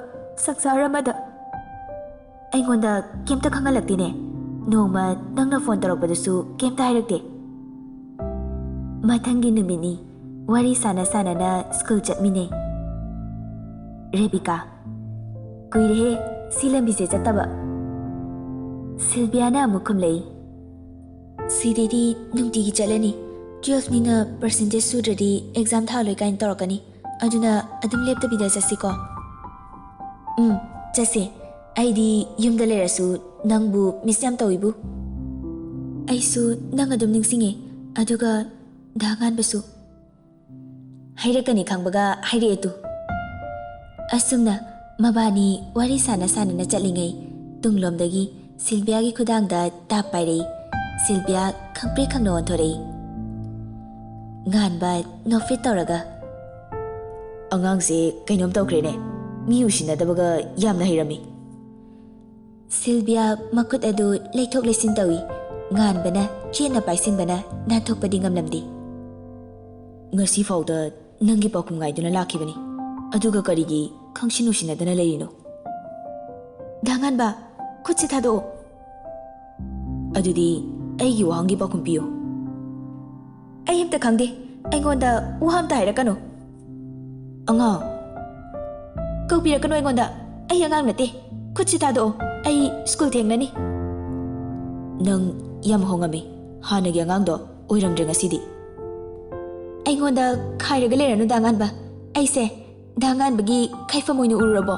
ꯁꯪꯁꯥꯔ ꯑꯃꯗ꯫" "ꯑꯩꯉꯣꯟꯗ ꯀꯩꯝꯇ ꯈꯪꯍꯜꯂꯛꯇꯦꯅꯦ꯫ ꯅꯣꯡꯃ ꯅꯪꯅ ꯐꯣꯟ ꯇꯧꯔꯛꯄꯗꯁꯨ ꯀꯩꯝꯇ ꯍꯥꯏꯔꯛꯇꯦ꯫" ꯃꯊꯪꯒꯤ ꯅꯨꯃꯤꯠꯅꯤ꯫ ꯋꯥꯔꯤ ꯁꯥꯟꯅ ꯁꯥꯟꯅꯅ ꯁ꯭ꯀꯨꯜ ꯆꯠꯃꯤꯟꯅꯩ꯫ ꯔꯦꯕꯤꯀꯥ, "ꯀꯨꯏꯔꯦꯍꯦ ꯁꯤ ꯂꯝꯕꯤꯁꯦ ꯆꯠꯇꯕ꯫" ꯁꯤꯜꯕꯤꯌꯥꯅ ꯑꯃꯨꯛ ꯈꯨꯝꯂꯛꯏ꯫ ꯁꯤꯗꯩꯗꯤ ꯅꯨꯡꯇꯤꯒꯤ ꯆꯠꯂꯅꯤ꯫ ꯇꯨꯌꯦꯜꯐꯅꯤꯅ ꯄꯔꯁꯦꯟꯇꯦꯖ ꯁꯨꯗ꯭ꯔꯗꯤ ꯑꯦꯛꯖꯥꯝ ꯊꯥꯂꯣꯏ ꯀꯥꯏꯅ ꯇꯧꯔꯛꯀꯅꯤ꯫ ꯑꯗꯨꯅ ꯑꯗꯨꯝ ꯂꯦꯞꯇꯕꯤꯗ ꯆꯠꯁꯤꯀꯣ꯫ ꯎꯝ, ꯆꯠꯁꯦ꯫ ꯑꯩꯗꯤ ꯌꯨꯝꯗ ꯂꯩꯔꯁꯨ ꯅꯪꯕꯨ ꯃꯤꯁ ꯌꯥꯝ ꯇꯧꯏꯕꯨ꯫ ꯑꯩꯁꯨ ꯅꯪ ꯑꯗꯨꯝ ꯅꯤꯡꯁꯤꯡꯉꯦ꯫ ꯑꯗꯨꯒ ꯗꯥ ꯉꯥꯟꯕꯁꯨ꯫ ꯍꯥꯏꯔꯛꯀꯅꯤ ꯈꯪꯕꯒ ꯍꯥꯏꯔꯛꯑꯦ ꯇꯨ꯫ ꯑꯁꯨꯝꯅ ꯃꯕꯥꯅꯤ ꯋꯥꯔꯤ ꯁꯥꯟꯅ ꯁꯥꯟꯅꯅ ꯆꯠꯂꯤꯉꯩ ꯇꯨꯡꯂꯣꯝꯗꯒꯤ ꯁꯤꯜꯕꯤꯌꯥꯒꯤ ꯈꯨꯗꯥꯡꯗ ꯇꯥꯞ ꯄꯥꯏꯔꯛꯏ꯫ ꯁꯤꯜꯕꯤꯌꯥ ꯈꯪꯄ꯭ꯔꯦꯛ ꯈꯪꯅ ꯑꯣꯟꯊꯣꯔꯛꯏ꯫ ꯉꯥꯟꯕ ꯅꯣꯛꯐꯦꯠ ꯇꯧꯔꯒ, "ꯑꯉꯥꯡꯁꯦ ꯀꯩꯅꯣꯝ ꯇꯧꯈ꯭ꯔꯦꯅꯦ꯫ ꯃꯤ ꯎꯁꯤꯟꯅꯗꯕꯒ ꯌꯥꯝꯅ ꯍꯩꯔꯝꯃꯤ꯫" ꯁꯤꯜꯕꯤꯌꯥ ꯃꯈꯨꯠ ꯑꯗꯨ ꯂꯩꯊꯣꯛ ꯂꯩꯁꯤꯟ ꯇꯧꯏ꯫ ꯉꯥꯟꯕꯅ ꯆꯦꯠꯅ ꯄꯥꯏꯁꯤꯟꯕꯅ ꯅꯥꯟꯊꯣꯛꯄꯗꯤ ꯉꯝꯂꯝꯗꯦ꯫ "ꯉꯁꯤ ꯐꯥꯎꯗ ꯅꯪꯒꯤ ꯄꯥꯎꯈꯨꯝ ꯉꯥꯏꯗꯨꯅ ꯂꯥꯛꯈꯤꯕꯅꯤ꯫ ꯑꯗꯨꯒ ꯀꯔꯤꯒꯤ ꯈꯪꯁꯤꯟ ꯎꯁꯤꯟꯅꯗꯅ ꯂꯩꯔꯤꯅꯣ?" "ꯗꯥ ꯉꯥꯟꯕ, ꯈꯨꯠꯁꯦ ꯊꯥꯗꯣꯛꯑꯣ꯫" "ꯑꯗꯨꯗꯤ ꯑꯩꯒꯤ ꯋꯥꯍꯪꯒꯤ ꯄꯥꯎꯈꯨꯝ ꯄꯤꯌꯨ꯫" "ꯑꯩ ꯑꯝꯇ ꯈꯪꯗꯦ꯫ ꯑꯩꯉꯣꯟꯗ ꯋꯥ ꯑꯝꯇ ꯍꯥꯏꯔꯛꯀꯅꯨ꯫" "ꯑꯉꯥꯡ, ꯀꯧꯕꯤꯔꯛꯀꯅꯨ ꯑꯩꯉꯣꯟꯗ꯫ ꯑꯩ ꯑꯉꯥꯡ ꯅꯠꯇꯦ꯫ ꯈꯨꯠꯁꯤ ꯊꯥꯗꯣꯛꯑꯣ꯫ ꯑꯩ ꯁ꯭ꯀꯨꯜ ꯊꯦꯡꯂꯅꯤ꯫" "ꯅꯪ ꯌꯥꯝ ꯍꯣꯡꯉꯝꯃꯤ꯫ ꯍꯥꯟꯅꯒꯤ ꯑꯉꯥꯡꯗꯣ ꯑꯣꯏꯔꯝꯗ꯭ꯔꯦ ꯉꯁꯤꯗꯤ꯫" "ꯑꯩꯉꯣꯟꯗ ꯈꯥꯏꯔꯒ ꯂꯩꯔꯅꯨ ꯗꯥ ꯉꯥꯟꯕ꯫ ꯑꯩꯁꯦ ꯗꯥ ꯉꯥꯟꯕꯒꯤ ꯈꯥꯏꯐꯝ ꯑꯣꯏꯅ ꯎꯔꯨꯔꯕꯣ?"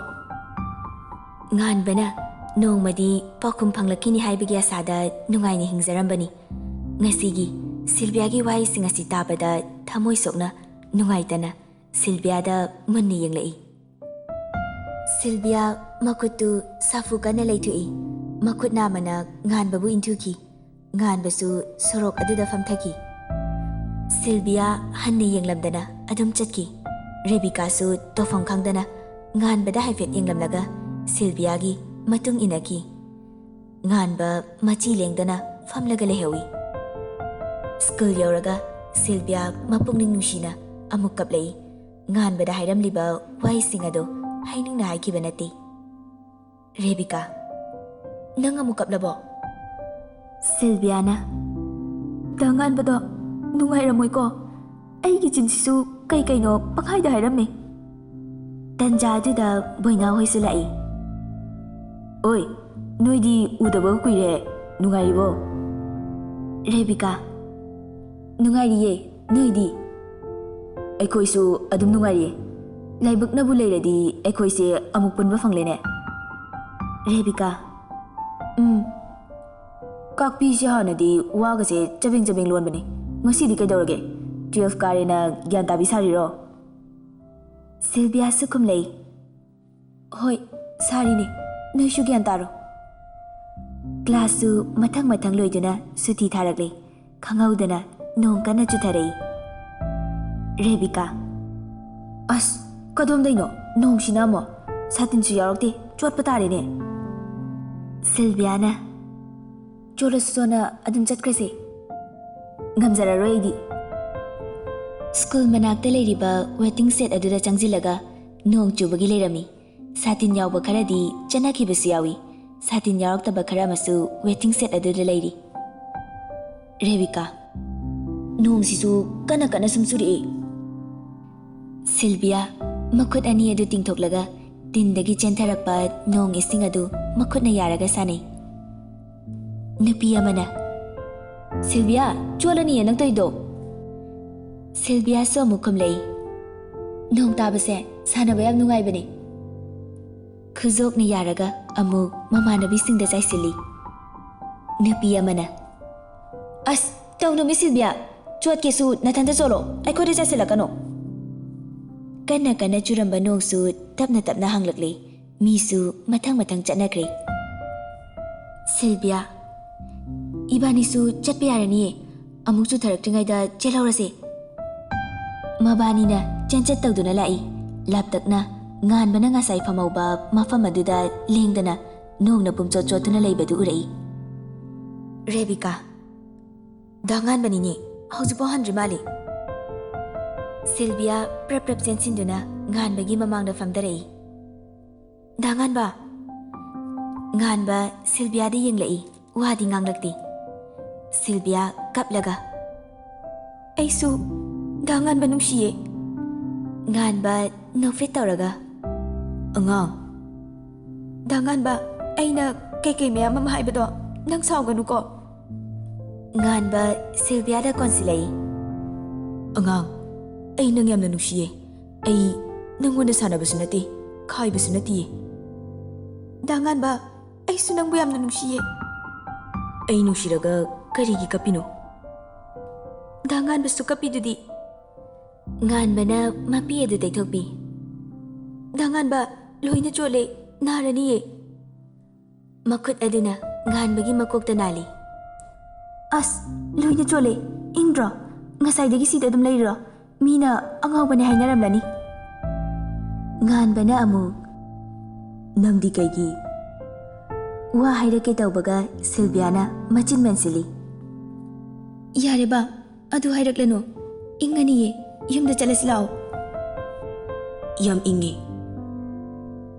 ꯉꯥꯟꯕꯅ ꯅꯣꯡꯃꯗꯤ ꯄꯥꯎꯈꯨꯝ ꯐꯪꯂꯛꯈꯤꯅꯤ ꯍꯥꯏꯕꯒꯤ ꯑꯁꯥꯗ ꯅꯨꯡꯉꯥꯏꯅ ꯍꯤꯡꯖꯔꯝꯕꯅꯤ꯫ ꯉꯁꯤꯒꯤ ꯁꯤꯜꯕꯤꯌꯥꯒꯤ ꯋꯥꯍꯩꯁꯤꯡ ꯑꯁꯤ ꯇꯥꯕꯗ ꯊꯃꯣꯏ ꯁꯣꯛꯅ, ꯅꯨꯡꯉꯥꯏꯇꯅ ꯁꯤꯜꯕꯤꯌꯥꯗ ꯃꯨꯟꯅ ꯌꯦꯡꯂꯛꯏ꯫ ꯁꯤꯜꯕꯤꯌꯥ ꯃꯈꯨꯠꯇꯨ ꯁꯥꯐꯨ ꯀꯟꯅ ꯂꯩꯊꯣꯛꯏ꯫ ꯃꯈꯨꯠ ꯅꯥꯝꯃꯅ ꯉꯥꯟꯕꯕꯨ ꯏꯟꯊꯨꯈꯤ꯫ ꯉꯥꯟꯕꯁꯨ ꯁꯣꯔꯣꯛ ꯑꯗꯨꯗ ꯐꯝꯊꯈꯤ꯫ ꯁꯤꯜꯕꯤꯌꯥ ꯍꯟꯅ ꯌꯦꯡꯂꯝꯗꯅ ꯑꯗꯨꯝ ꯆꯠꯈꯤ꯫ ꯔꯦꯕꯤꯀꯥꯁꯨ ꯇꯧꯐꯝ ꯈꯪꯗꯅ ꯉꯥꯟꯕꯗ ꯍꯥꯏꯐꯦꯠ ꯌꯦꯡꯂꯝꯂꯒ ꯁꯤꯜꯕꯤꯌꯥꯒꯤ ꯃꯇꯨꯡ ꯏꯟꯅꯈꯤ꯫ ꯉꯥꯟꯕ ꯃꯆꯤ ꯂꯦꯡꯗꯅ ꯐꯝꯂꯒ ꯂꯩꯍꯧꯏ꯫ ꯁ꯭ꯀꯨꯜ ꯌꯧꯔꯒ ꯁꯤꯜꯕꯤꯌꯥ ꯃꯄꯨꯛꯅꯤꯡ ꯅꯨꯡꯁꯤꯅ ꯑꯃꯨꯛ ꯀꯞꯂꯛꯏ꯫ ꯉꯥꯟꯕꯗ ꯍꯥꯏꯔꯝꯂꯤꯕ ꯋꯥꯍꯩꯁꯤꯡ ꯑꯗꯨ ꯍꯥꯏꯅꯤꯡꯅ ꯍꯥꯏꯈꯤꯕ ꯅꯠꯇꯦ꯫ "ꯔꯦꯕꯤꯀꯥ, ꯅꯪ ꯑꯃꯨꯛ ꯀꯞꯂꯕꯣ?" ꯁꯤꯜꯕꯤꯌꯥꯅ, "ꯗꯥ ꯉꯥꯟꯕꯗꯣ ꯅꯨꯡꯉꯥꯏꯔꯝꯃꯣꯏꯀꯣ꯫ ꯑꯩꯒꯤ ꯆꯤꯟꯁꯤꯁꯨ ꯀꯩ ꯀꯩꯅꯣ ꯄꯪꯍꯥꯏꯗ ꯍꯥꯏꯔꯝꯃꯦ꯫" ꯇꯟꯖꯥ ꯑꯗꯨꯗ ꯕꯣꯏꯅꯥꯎ ꯍꯣꯏꯁꯨ ꯂꯥꯛꯏ꯫ "ꯑꯣꯏ, ꯅꯣꯏꯗꯤ ꯎꯗꯕ ꯀꯨꯏꯔꯦ꯫ ꯅꯨꯡꯉꯥꯏꯔꯤꯕꯣ? ꯔꯦꯕꯤꯀꯥ, ꯅꯨꯡꯉꯥꯏꯔꯤꯌꯦ꯫ ꯅꯣꯏꯗꯤ? ꯑꯩꯈꯣꯏꯁꯨ ꯑꯗꯨꯝ ꯅꯨꯡꯉꯥꯏꯔꯤꯌꯦ꯫ ꯂꯥꯏꯕꯛꯅꯕꯨ ꯂꯩꯔꯗꯤ ꯑꯩꯈꯣꯏꯁꯦ ꯑꯃꯨꯛ ꯄꯨꯟꯕ ꯐꯪꯂꯦꯅꯦ꯫ ꯔꯦꯕꯤꯀꯥ, ꯎꯝ꯫ ꯀꯥꯛꯄꯤꯁꯦ ꯍꯥꯟꯅꯗꯤ ꯋꯥꯒꯁꯦ ꯆꯕꯦꯡ ꯆꯕꯦꯡ ꯂꯣꯟꯕꯅꯤ꯫ ꯉꯁꯤꯗꯤ ꯀꯩꯗꯧꯔꯒꯦ? ꯇꯨꯌꯦꯜꯐ ꯀꯥꯔꯦꯅ ꯒ꯭ꯌꯥꯟ ꯇꯥꯕꯤ ꯁꯥꯔꯤꯔꯣ? ꯁꯤꯜꯕꯤꯌꯥꯁꯨ ꯈꯨꯝꯂꯩ꯫ ꯍꯣꯏ, ꯁꯥꯔꯤꯅꯦ꯫ ꯅꯣꯏꯁꯨ ꯒ꯭ꯌꯥꯟ ꯇꯥꯔꯣ꯫ ꯀ꯭ꯂꯥꯁꯁꯨ ꯃꯊꯪ ꯃꯊꯪ ꯂꯣꯏꯗꯨꯅ ꯁꯨꯇꯤ ꯊꯥꯔꯛꯂꯦ꯫ ꯈꯪꯍꯧꯗꯅ ꯅꯣꯡ ꯀꯟꯅ ꯆꯨꯊꯔꯛꯏ꯫ ꯔꯦꯕꯤꯀꯥ, ꯑꯁ, ꯀꯗꯣꯝꯗꯩꯅꯣ? ꯅꯣꯡꯁꯤꯅ ꯑꯃꯨꯛ꯫ ꯁꯥꯇꯤꯟꯁꯨ ꯌꯥꯎꯔꯛꯇꯦ, ꯆꯣꯠꯄ ꯇꯥꯔꯦꯅꯦ꯫ ꯁꯤꯜꯕꯤꯌꯥꯅ, ꯆꯣꯠꯂꯁꯨ ꯆꯣꯠꯅ ꯑꯗꯨꯝ ꯆꯠꯈ꯭ꯔꯁꯦ꯫ ꯉꯝꯖꯔꯔꯣꯏ ꯑꯩꯗꯤ꯫ ꯁ꯭ꯀꯨꯜ ꯃꯅꯥꯛꯇ ꯂꯩꯔꯤꯕ ꯋꯦꯇꯤꯡ ꯁꯦꯗ ꯑꯗꯨꯗ ꯆꯪꯁꯤꯜꯂꯒ ꯅꯣꯡ ꯆꯨꯕꯒꯤ ꯂꯩꯔꯝꯃꯤ꯫ ꯁꯥꯇꯤꯟ ꯌꯥꯎꯕ ꯈꯔꯗꯤ ꯆꯠꯅꯈꯤꯕꯁꯨ ꯌꯥꯎꯏ꯫ ꯁꯥꯇꯤꯟ ꯌꯥꯎꯔꯛꯇꯕ ꯈꯔ ꯑꯃꯁꯨ ꯋꯦꯇꯤꯡ ꯁꯦꯗ ꯑꯗꯨꯗ ꯂꯩꯔꯤ꯫ ꯔꯦꯕꯤꯀꯥ, ꯅꯣꯡꯁꯤꯁꯨ ꯀꯟꯅ ꯀꯟꯅ ꯁꯨꯝ ꯆꯨꯔꯛꯏ꯫ ꯁꯤꯜꯕꯤꯌꯥ, ꯃꯈꯨꯠ ꯑꯅꯤ ꯑꯗꯨ ꯇꯤꯡꯊꯣꯛꯂꯒ ꯇꯤꯟꯗꯒꯤ ꯆꯦꯟꯊꯔꯛꯄ ꯅꯣꯡ ꯏꯁꯤꯡ ꯑꯗꯨ ꯃꯈꯨꯠꯅ ꯌꯥꯔꯒ ꯁꯥꯟꯅꯩ꯫ ꯅꯨꯄꯤ ꯑꯃꯅ, "ꯁꯤꯜꯕꯤꯌꯥ, ꯆꯣꯠꯂꯅꯤꯌꯦ ꯅꯪ ꯇꯧꯔꯤꯗꯣ!" ꯁꯤꯜꯕꯤꯌꯥꯁꯨ ꯑꯃꯨꯛ ꯈꯨꯝꯂꯛꯏ, "ꯅꯣꯡ ꯇꯥꯕꯁꯦ ꯁꯥꯟꯅꯕ ꯌꯥꯝ ꯅꯨꯡꯉꯥꯏꯕꯅꯦ꯫" ꯈꯨꯖꯣꯛꯅ ꯌꯥꯔꯒ ꯑꯃꯨꯛ ꯃꯃꯥꯟꯅꯕꯤꯁꯤꯡꯗ ꯆꯥꯏꯁꯤꯜꯂꯤ꯫ ꯅꯨꯄꯤ ꯑꯃꯅ, "ꯑꯁ, ꯇꯧꯅꯨ ꯃꯤ ꯁꯤꯜꯕꯤꯌꯥ, ꯆꯣꯠꯀꯦꯁꯨ ꯅꯊꯟꯇ ꯆꯣꯠꯂꯣ, ꯑꯩꯈꯣꯏꯗ ꯆꯥꯏꯁꯤꯜꯂꯛꯀꯅꯨ꯫" ꯀꯟꯅ ꯀꯟꯅ ꯆꯨꯔꯝꯕ ꯅꯣꯡꯁꯨ ꯇꯞꯅ ꯇꯞꯅ ꯍꯥꯡꯂꯛꯂꯦ꯫ ꯃꯤꯁꯨ ꯃꯊꯪ ꯃꯊꯪ ꯆꯠꯅꯈ꯭ꯔꯦ꯫ ꯁꯤꯜꯕꯤꯌꯥ, "ꯏꯕꯥꯅꯤꯁꯨ ꯆꯠꯄ ꯌꯥꯔꯅꯤꯌꯦ, ꯑꯃꯨꯛ ꯆꯨꯊꯔꯛꯇ꯭ꯔꯤꯉꯩꯗ ꯆꯦꯜꯍꯧꯔꯁꯦ꯫" ꯃꯕꯥꯅꯤꯅ ꯆꯦꯟꯆꯠ ꯇꯧꯗꯨꯅ ꯂꯥꯛꯏ꯫ ꯂꯥꯞꯇꯛꯅ ꯉꯥꯟꯕꯅ ꯉꯁꯥꯏ ꯐꯝꯍꯧꯕ ꯃꯐꯝ ꯑꯗꯨꯗ ꯂꯦꯡꯗꯅ ꯅꯣꯡꯅ ꯄꯨꯝꯆꯣꯠ ꯆꯣꯠꯇꯨꯅ ꯂꯩꯕꯗꯨ ꯎꯔꯛꯏ꯫ ꯔꯦꯕꯤꯀꯥ, "ꯗꯥ ꯉꯥꯟꯕꯅꯤꯅꯦ, ꯍꯧꯖꯤꯛꯐꯥꯎ ꯍꯟꯗ꯭ꯔꯤ ꯃꯥꯜꯂꯤ꯫" ꯁꯤꯜꯕꯤꯌꯥ ꯄ꯭ꯔꯞ ꯄ꯭ꯔꯞ ꯆꯦꯟꯁꯤꯟꯗꯨꯅ ꯉꯥꯟꯕꯒꯤ ꯃꯃꯥꯡꯗ ꯐꯝꯊꯔꯛꯏ꯫ "ꯗꯥ ꯉꯥꯟꯕ!" ꯉꯥꯟꯕ ꯁꯤꯜꯕꯤꯌꯥꯗ ꯌꯦꯡꯂꯛꯏ, ꯋꯥꯗꯤ ꯉꯥꯡꯂꯛꯇꯦ꯫ ꯁꯤꯜꯕꯤꯌꯥ ꯀꯞꯂꯒ, "ꯑꯩꯁꯨ ꯗꯥ ꯉꯥꯟꯕ ꯅꯨꯡꯁꯤꯌꯦ꯫" ꯉꯥꯟꯕ ꯅꯣꯛꯐꯦꯠ ꯇꯧꯔꯒ, "ꯑꯉꯥꯡ, ꯗꯥ ꯉꯥꯟꯕ, ꯑꯩꯅ ꯀꯩꯀꯩ ꯃꯌꯥꯝ ꯑꯃ ꯍꯥꯏꯕꯗꯣ ꯅꯪ ꯁꯥꯎꯒꯅꯨꯀꯣ꯫ ꯉꯥꯟꯕ ꯁꯤꯜꯚꯤꯌꯥꯗ ꯀꯣꯟꯁꯤꯜꯂꯛꯏ꯫ "ꯑꯉꯥꯡ, ꯑꯩ ꯅꯪ ꯌꯥꯝꯅ ꯅꯨꯡꯁꯤꯌꯦ꯫ ꯑꯩ ꯅꯪꯉꯣꯟꯗ ꯁꯥꯟꯅꯕꯁꯨ ꯅꯠꯇꯦ, ꯈꯥꯏꯕꯁꯨ ꯅꯠꯇꯤꯌꯦ꯫" "ꯗꯥ ꯉꯥꯟꯕ, ꯑꯩꯁꯨ ꯅꯪꯕꯨ ꯌꯥꯝꯅ ꯅꯨꯡꯁꯤꯌꯦ꯫" "ꯑꯩ ꯅꯨꯡꯁꯤꯔꯒ ꯀꯔꯤꯒꯤ ꯀꯞꯄꯤꯅꯣ?" "ꯗꯥ ꯉꯥꯟꯕꯁꯨ ꯀꯞꯄꯤꯗꯨꯗꯤ꯫" ꯉꯥꯟꯕꯅ ꯃꯄꯤ ꯑꯗꯨ ꯇꯩꯊꯣꯛꯄꯤ꯫ "ꯗꯥ ꯉꯥꯟꯕ, ꯂꯣꯏꯅ ꯆꯣꯠꯂꯦ, ꯅꯥꯔꯅꯤꯌꯦ꯫" ꯃꯈꯨꯠ ꯑꯗꯨꯅ ꯉꯥꯟꯕꯒꯤ ꯃꯀꯣꯛꯇ ꯅꯥꯜꯂꯤ꯫ "ꯑꯁ, ꯂꯣꯏꯅ ꯆꯣꯠꯂꯦ꯫ ꯏꯪꯗ꯭ꯔꯣ? ꯉꯁꯥꯏꯗꯒꯤ ꯁꯤꯗ ꯑꯗꯨꯝ ꯂꯩꯔꯤꯔꯣ? ꯃꯤꯅ ꯑꯉꯥꯎꯕꯅꯦ ꯍꯥꯏꯅꯔꯝꯂꯅꯤ꯫" ꯉꯥꯟꯕꯅ ꯑꯃꯨꯛ, "ꯅꯪꯗꯤ ꯀꯩꯒꯤ?" ꯋꯥ ꯍꯥꯏꯔꯛꯀꯦ ꯇꯧꯕꯒ ꯁꯤꯜꯚꯤꯌꯥꯅ ꯃꯆꯤꯟ ꯃꯦꯟꯁꯤꯜꯂꯤ꯫ "ꯌꯥꯔꯦ ꯕꯥ, ꯑꯗꯨ ꯍꯥꯏꯔꯛꯂꯅꯨ꯫ ꯏꯪꯉꯅꯤꯌꯦ, ꯌꯨꯝꯗ ꯆꯠꯂꯁꯤ ꯂꯥꯛꯑꯣ꯫" "ꯌꯥꯝ ꯏꯪꯉꯦ꯫"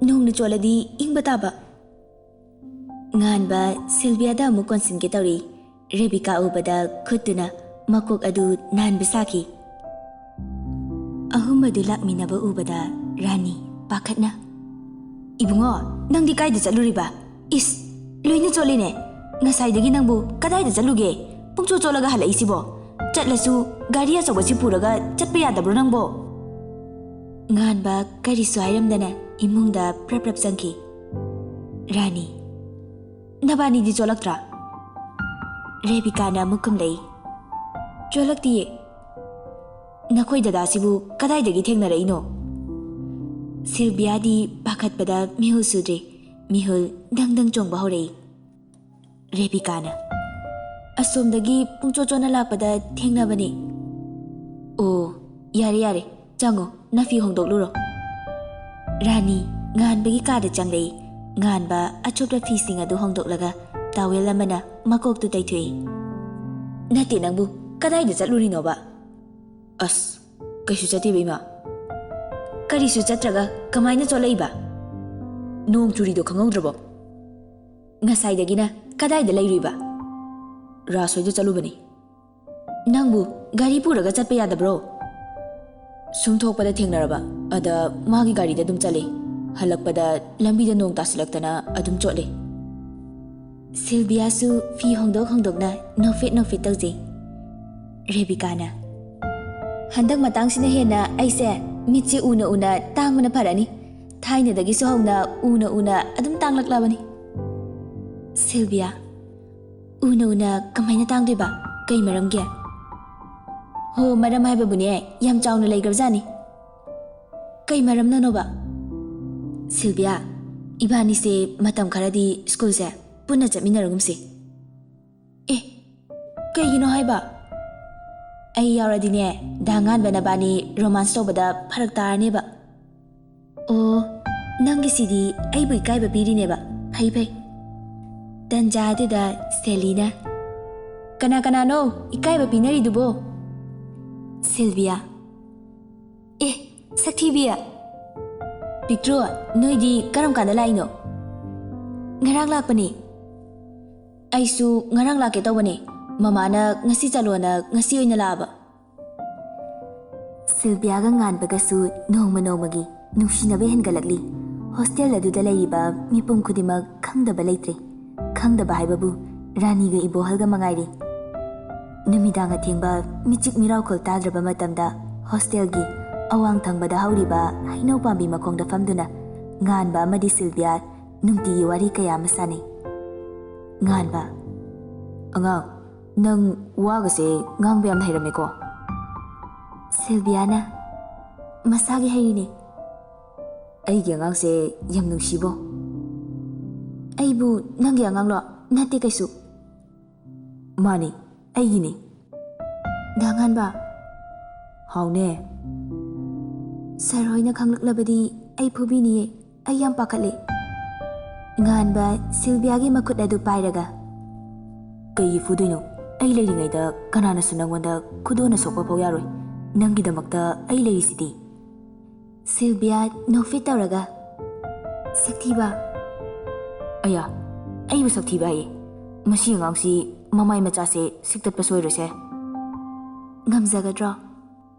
"ꯅꯣꯡꯅ ꯆꯣꯠꯂꯗꯤ ꯏꯪꯕ ꯇꯥꯕ꯫" ꯉꯥꯟꯕ ꯁꯤꯜꯚꯤꯌꯥꯗ ꯑꯃꯨꯛ ꯀꯣꯟꯁꯤꯟꯒꯦ ꯇꯧꯔꯤ꯫ ꯔꯦꯕꯤꯀꯥ ꯎꯕꯗ ꯈꯨꯠꯇꯨꯅ ꯃꯀꯣꯛ ꯑꯗꯨ ꯅꯥꯟꯕ ꯁꯥꯈꯤ꯫ ꯑꯍꯨꯝ ꯑꯗꯨ ꯂꯥꯛꯃꯤꯟꯅꯕ ꯎꯕꯗ ꯔꯥꯅꯤ ꯄꯥꯈꯠꯅ, "ꯏꯕꯨꯡꯉꯣ, ꯅꯪꯗꯤ ꯀꯥꯏꯗ ꯆꯠꯂꯨꯔꯤꯕ? ꯏꯁ, ꯂꯣꯏꯅ ꯆꯣꯠꯂꯤꯅꯦ꯫ ꯉꯁꯥꯏꯗꯒꯤ ꯅꯪꯕꯨ ꯀꯗꯥꯏꯗ ꯆꯠꯂꯨꯒꯦ? ꯄꯨꯡꯆꯣꯠ ꯆꯣꯠꯂꯒ ꯍꯜꯂꯛꯏꯁꯤꯕꯣ? ꯆꯠꯂꯁꯨ ꯒꯥꯔꯤ ꯑꯆꯧꯕꯁꯤ ꯄꯨꯔꯒ ꯆꯠꯄ ꯌꯥꯗꯕ꯭ꯔꯣ ꯅꯪꯕꯣ?" ꯉꯥꯟꯕ ꯀꯔꯤꯁꯨ ꯍꯥꯏꯔꯝꯗꯅ ꯏꯃꯨꯡꯗ ꯄ꯭ꯔꯞ ꯄ꯭ꯔꯞ ꯆꯪꯈꯤ꯫ ꯔꯥꯅꯤ, "ꯅꯕꯥꯅꯤꯗꯤ ꯆꯣꯠꯂꯛꯇ꯭ꯔꯥ?" ꯔꯦꯕꯤꯀꯥꯅ ꯑꯃꯨꯛ ꯈꯨꯝꯂꯛꯏ, "ꯆꯣꯠꯂꯛꯇꯤꯌꯦ꯫" "ꯅꯈꯣꯏ ꯗꯗꯥꯁꯤꯕꯨ ꯀꯗꯥꯏꯗꯒꯤ ꯊꯦꯡꯅꯔꯛꯏꯅꯣ?" ꯁꯤꯜꯚꯤꯌꯥꯗꯤ ꯄꯥꯈꯠꯄꯗ ꯃꯤꯍꯨꯜ ꯁꯨꯗ꯭ꯔꯦ꯫ ꯃꯤꯍꯨꯜ ꯗꯪ ꯗꯪ ꯆꯣꯡꯕ ꯍꯧꯔꯛꯏ꯫ ꯔꯦꯕꯤꯀꯥꯅ, "ꯑꯁꯣꯝꯗꯒꯤ ꯄꯨꯡꯆꯣꯠ ꯆꯣꯠꯅ ꯂꯥꯛꯄꯗ ꯊꯦꯡꯅꯕꯅꯤ꯫" "ꯑꯣ, ꯌꯥꯔꯦ ꯌꯥꯔꯦ, ꯆꯪꯉꯣ, ꯅꯐꯤ ꯍꯣꯡꯗꯣꯛꯂꯨꯔꯣ꯫" ꯔꯥꯅꯤ ꯉꯥꯟꯕꯒꯤ ꯀꯥꯗ ꯆꯪꯂꯛꯏ꯫ ꯉꯥꯟꯕ ꯑꯆꯣꯠꯄ ꯐꯤꯁꯤꯡ ꯑꯗꯨ ꯍꯣꯡꯗꯣꯛꯂꯒ ꯇꯥꯋꯦꯜ ꯑꯃꯅ ꯃꯀꯣꯛꯇꯨ ꯇꯩꯊꯣꯛꯏ꯫ "ꯅꯠꯇꯦ ꯅꯪꯕꯨ, ꯀꯗꯥꯏꯗ ꯆꯠꯂꯨꯔꯤꯅꯣꯕ?" "ꯑꯁ, ꯀꯩꯁꯨ ꯆꯠꯇꯦꯕ ꯏꯃꯥ꯫" "ꯀꯔꯤꯁꯨ ꯆꯠꯇ꯭ꯔꯒ ꯀꯃꯥꯏꯅ ꯆꯣꯠꯂꯛꯏꯕ? ꯅꯣꯡ ꯆꯨꯔꯤꯗꯣ ꯈꯪꯍꯧꯗ꯭ꯔꯕꯣ?" "ꯉꯁꯥꯏꯗꯒꯤꯅ ꯀꯗꯥꯏꯗ ꯂꯩꯔꯨꯏꯕ?" "ꯔꯥꯁ ꯍꯣꯏꯗ ꯆꯠꯂꯨꯕꯅꯤ꯫" "ꯅꯪꯕꯨ ꯒꯥꯔꯤ ꯄꯨꯔꯒ ꯆꯠꯄ ꯌꯥꯗꯕ꯭ꯔꯣ?" "ꯁꯨꯝ ꯊꯣꯛꯄꯗ ꯊꯦꯡꯅꯔꯕ, ꯑꯗ ꯃꯥꯒꯤ ꯒꯥꯔꯤꯗ ꯑꯗꯨꯝ ꯆꯠꯂꯦ꯫ ꯍꯜꯂꯛꯄꯗ ꯂꯝꯕꯤꯗ ꯅꯣꯡ ꯇꯥꯁꯤꯜꯂꯛꯇꯅ ꯑꯗꯨꯝ ꯆꯣꯠꯂꯦ꯫" ꯁꯤꯜꯕꯤꯌꯥꯁꯨ ꯐꯤ ꯍꯣꯡꯗꯣꯛ ꯍꯣꯡꯗꯣꯛꯅ ꯅꯣꯛꯐꯦꯠ ꯅꯣꯛꯐꯦꯠ ꯇꯧꯖꯩ꯫ ꯔꯦꯕꯤꯀꯥꯅ, "ꯍꯟꯗꯛ ꯃꯇꯥꯡꯁꯤꯅ ꯍꯦꯟꯅ ꯑꯩꯁꯦ ꯃꯤꯠꯁꯦ ꯎꯅ ꯎꯅ ꯇꯥꯡꯕꯅ ꯐꯔꯅꯤ꯫ ꯊꯥꯏꯅꯗꯒꯤꯁꯨ ꯍꯧꯅ ꯎꯅ ꯎꯅ ꯑꯗꯨꯝ ꯇꯥꯡꯂꯛꯂꯕꯅꯤ꯫" ꯁꯤꯜꯕꯤꯌꯥ, "ꯎꯅ ꯎꯅ ꯀꯃꯥꯏꯅ ꯇꯥꯡꯗꯣꯏꯕ? ꯀꯩ ꯃꯔꯝꯒꯤ?" "ꯍꯣ, ꯃꯔꯝ ꯍꯥꯏꯕꯕꯨꯅꯦ, ꯌꯥꯝ ꯆꯥꯎꯅ ꯂꯩꯈ꯭ꯔꯕꯖꯥꯠꯅꯤ꯫" "ꯀꯩ ꯃꯔꯝꯅꯅꯣꯕ?" "ꯁꯤꯜꯕꯤꯌꯥ, ꯏꯕꯥꯅꯤꯁꯦ ꯃꯇꯝ ꯈꯔꯗꯤ ꯁ꯭ꯀꯨꯜꯁꯦ ꯄꯨꯟꯅ ꯆꯠꯃꯤꯟꯅꯔꯒꯨꯝꯁꯤ꯫" "ꯑꯦ, ꯀꯩꯒꯤꯅꯣ ꯍꯥꯏꯕ?" "ꯑꯩ ꯌꯥꯎꯔꯗꯤꯅꯦ, ꯗꯥ ꯉꯥꯟꯕ ꯅꯕꯥꯅꯤ ꯔꯣꯃꯥꯟꯁ ꯇꯧꯕꯗ ꯐꯔꯛ ꯇꯥꯔꯅꯦꯕ꯫" "ꯑꯣ, ꯅꯪꯒꯤꯁꯤꯗꯤ ꯑꯩꯕꯨ ꯏꯀꯥꯏꯕ ꯄꯤꯔꯤꯅꯦꯕ꯫ ꯐꯩ, ꯐꯩ꯫" ꯇꯟꯖꯥ ꯑꯗꯨꯗ ꯁꯦꯂꯤꯅ, "ꯀꯅꯥ ꯀꯅꯥꯅꯣ ꯏꯀꯥꯏꯕ ꯄꯤꯅꯔꯤꯗꯨꯕꯣ?" ꯁꯤꯜꯕꯤꯌꯥ, "ꯑꯦ, ꯁꯛꯊꯤꯕꯤ! ꯄꯤꯛꯇ꯭ꯔꯨ, ꯅꯣꯏꯗꯤ ꯀꯔꯝ ꯀꯥꯟꯗ ꯂꯥꯛꯏꯅꯣ?" "ꯉꯔꯥꯡ ꯂꯥꯛꯄꯅꯦ꯫" "ꯑꯩꯁꯨ ꯉꯔꯥꯡ ꯂꯥꯛꯀꯦ ꯇꯧꯕꯅꯦ꯫ ꯃꯃꯥꯅ ꯉꯁꯤ ꯆꯠꯂꯣꯅ ꯉꯁꯤ ꯑꯣꯏꯅ ꯂꯥꯛꯑꯕ꯫" ꯁꯤꯜꯕꯤꯌꯥꯒ ꯉꯥꯟꯕꯒꯁꯨ ꯅꯣꯡꯃ ꯅꯣꯡꯃꯒꯤ ꯅꯨꯡꯁꯤꯅꯕ ꯍꯦꯟꯒꯠꯂꯛꯂꯤ꯫ ꯍꯣꯁꯇꯦꯜ ꯑꯗꯨꯗ ꯂꯩꯔꯤꯕ ꯃꯤꯄꯨꯝ ꯈꯨꯗꯤꯡꯃꯛ ꯈꯪꯗꯕ ꯂꯩꯇ꯭ꯔꯦ꯫ ꯈꯪꯗꯕ ꯍꯥꯏꯕꯕꯨ ꯔꯥꯅꯤꯒ ꯏꯕꯣꯍꯜꯒ ꯃꯉꯥꯏꯔꯦ꯫ ꯅꯨꯃꯤꯗꯥꯡ ꯑꯊꯦꯡꯕ ꯃꯤꯆꯤꯛ ꯃꯤꯔꯥꯎꯈꯣꯜ ꯇꯥꯗ꯭ꯔꯕ ꯃꯇꯝꯗ ꯍꯣꯁꯇꯦꯜꯒꯤ ꯑꯋꯥꯡ ꯊꯪꯕꯗ ꯍꯧꯔꯤꯕ ꯍꯩꯅꯧ ꯄꯥꯝꯕꯤ ꯃꯈꯣꯡꯗ ꯐꯝꯗꯨꯅ ꯉꯥꯟꯕ ꯑꯃꯗꯤ ꯁꯤꯜꯕꯤꯌꯥ ꯅꯨꯡꯇꯤꯒꯤ ꯋꯥꯔꯤ ꯀꯌꯥ ꯑꯃ ꯁꯥꯟꯅꯩ꯫ ꯉꯥꯟꯕ, "ꯑꯉꯥꯡ, ꯅꯪ ꯋꯥꯒꯁꯦ ꯉꯥꯡꯕ ꯌꯥꯝꯅ ꯍꯩꯔꯝꯃꯦꯀꯣ꯫" ꯁꯤꯜꯕꯤꯌꯥꯅ, "ꯃꯁꯥꯒꯤ ꯍꯩꯔꯤꯅꯦ꯫" "ꯑꯩꯒꯤ ꯑꯉꯥꯡꯁꯦ ꯌꯥꯝ ꯅꯨꯡꯁꯤꯕꯣ꯫" "ꯑꯩꯕꯨ ꯅꯪꯒꯤ ꯑꯉꯥꯡꯂꯣ? ꯅꯠꯇꯦ ꯀꯩꯁꯨ꯫" "ꯃꯥꯅꯤ, ꯑꯩꯒꯤꯅꯤ꯫" "ꯗꯥ ꯉꯥꯟꯕ꯫" "ꯍꯥꯎꯅꯦ꯫" "ꯁꯥꯔ ꯍꯣꯏꯅ ꯈꯪꯂꯛꯂꯕꯗꯤ ꯑꯩ ꯐꯨꯕꯤꯅꯤꯌꯦ꯫ ꯑꯩ ꯌꯥꯝ ꯄꯥꯈꯠꯂꯦ꯫" ꯉꯥꯟꯕ ꯁꯤꯜꯕꯤꯌꯥꯒꯤ ꯃꯈꯨꯠ ꯑꯗꯨ ꯄꯥꯏꯔꯒ, "ꯀꯩꯒꯤ ꯐꯨꯗꯣꯏꯅꯣ? ꯑꯩ ꯂꯩꯔꯤꯉꯩꯗ ꯀꯅꯥꯅꯁꯨ ꯅꯪꯉꯣꯟꯗ ꯈꯨꯗꯣꯟꯅ ꯁꯣꯛꯄ ꯐꯥꯎ ꯌꯥꯔꯣꯏ꯫ ꯅꯪꯒꯤꯗꯃꯛꯇ ꯑꯩ ꯂꯩꯔꯤꯁꯤꯗꯤ꯫" ꯁꯤꯜꯕꯤꯌꯥ ꯅꯣꯛꯐꯦꯠ ꯇꯧꯔꯒ, "ꯁꯛꯊꯤꯕ꯫" "ꯑꯌꯥ, ꯑꯩꯕꯨ ꯁꯛꯊꯤꯕ ꯍꯥꯏꯌꯦ? ꯃꯁꯤ ꯑꯉꯥꯡꯁꯤ ꯃꯃꯥꯏ ꯃꯆꯥꯁꯦ ꯁꯤꯛꯇꯠꯄ ꯁꯣꯏꯔꯣꯏꯁꯦ꯫" "ꯉꯝꯖꯒꯗ꯭ꯔꯣ?"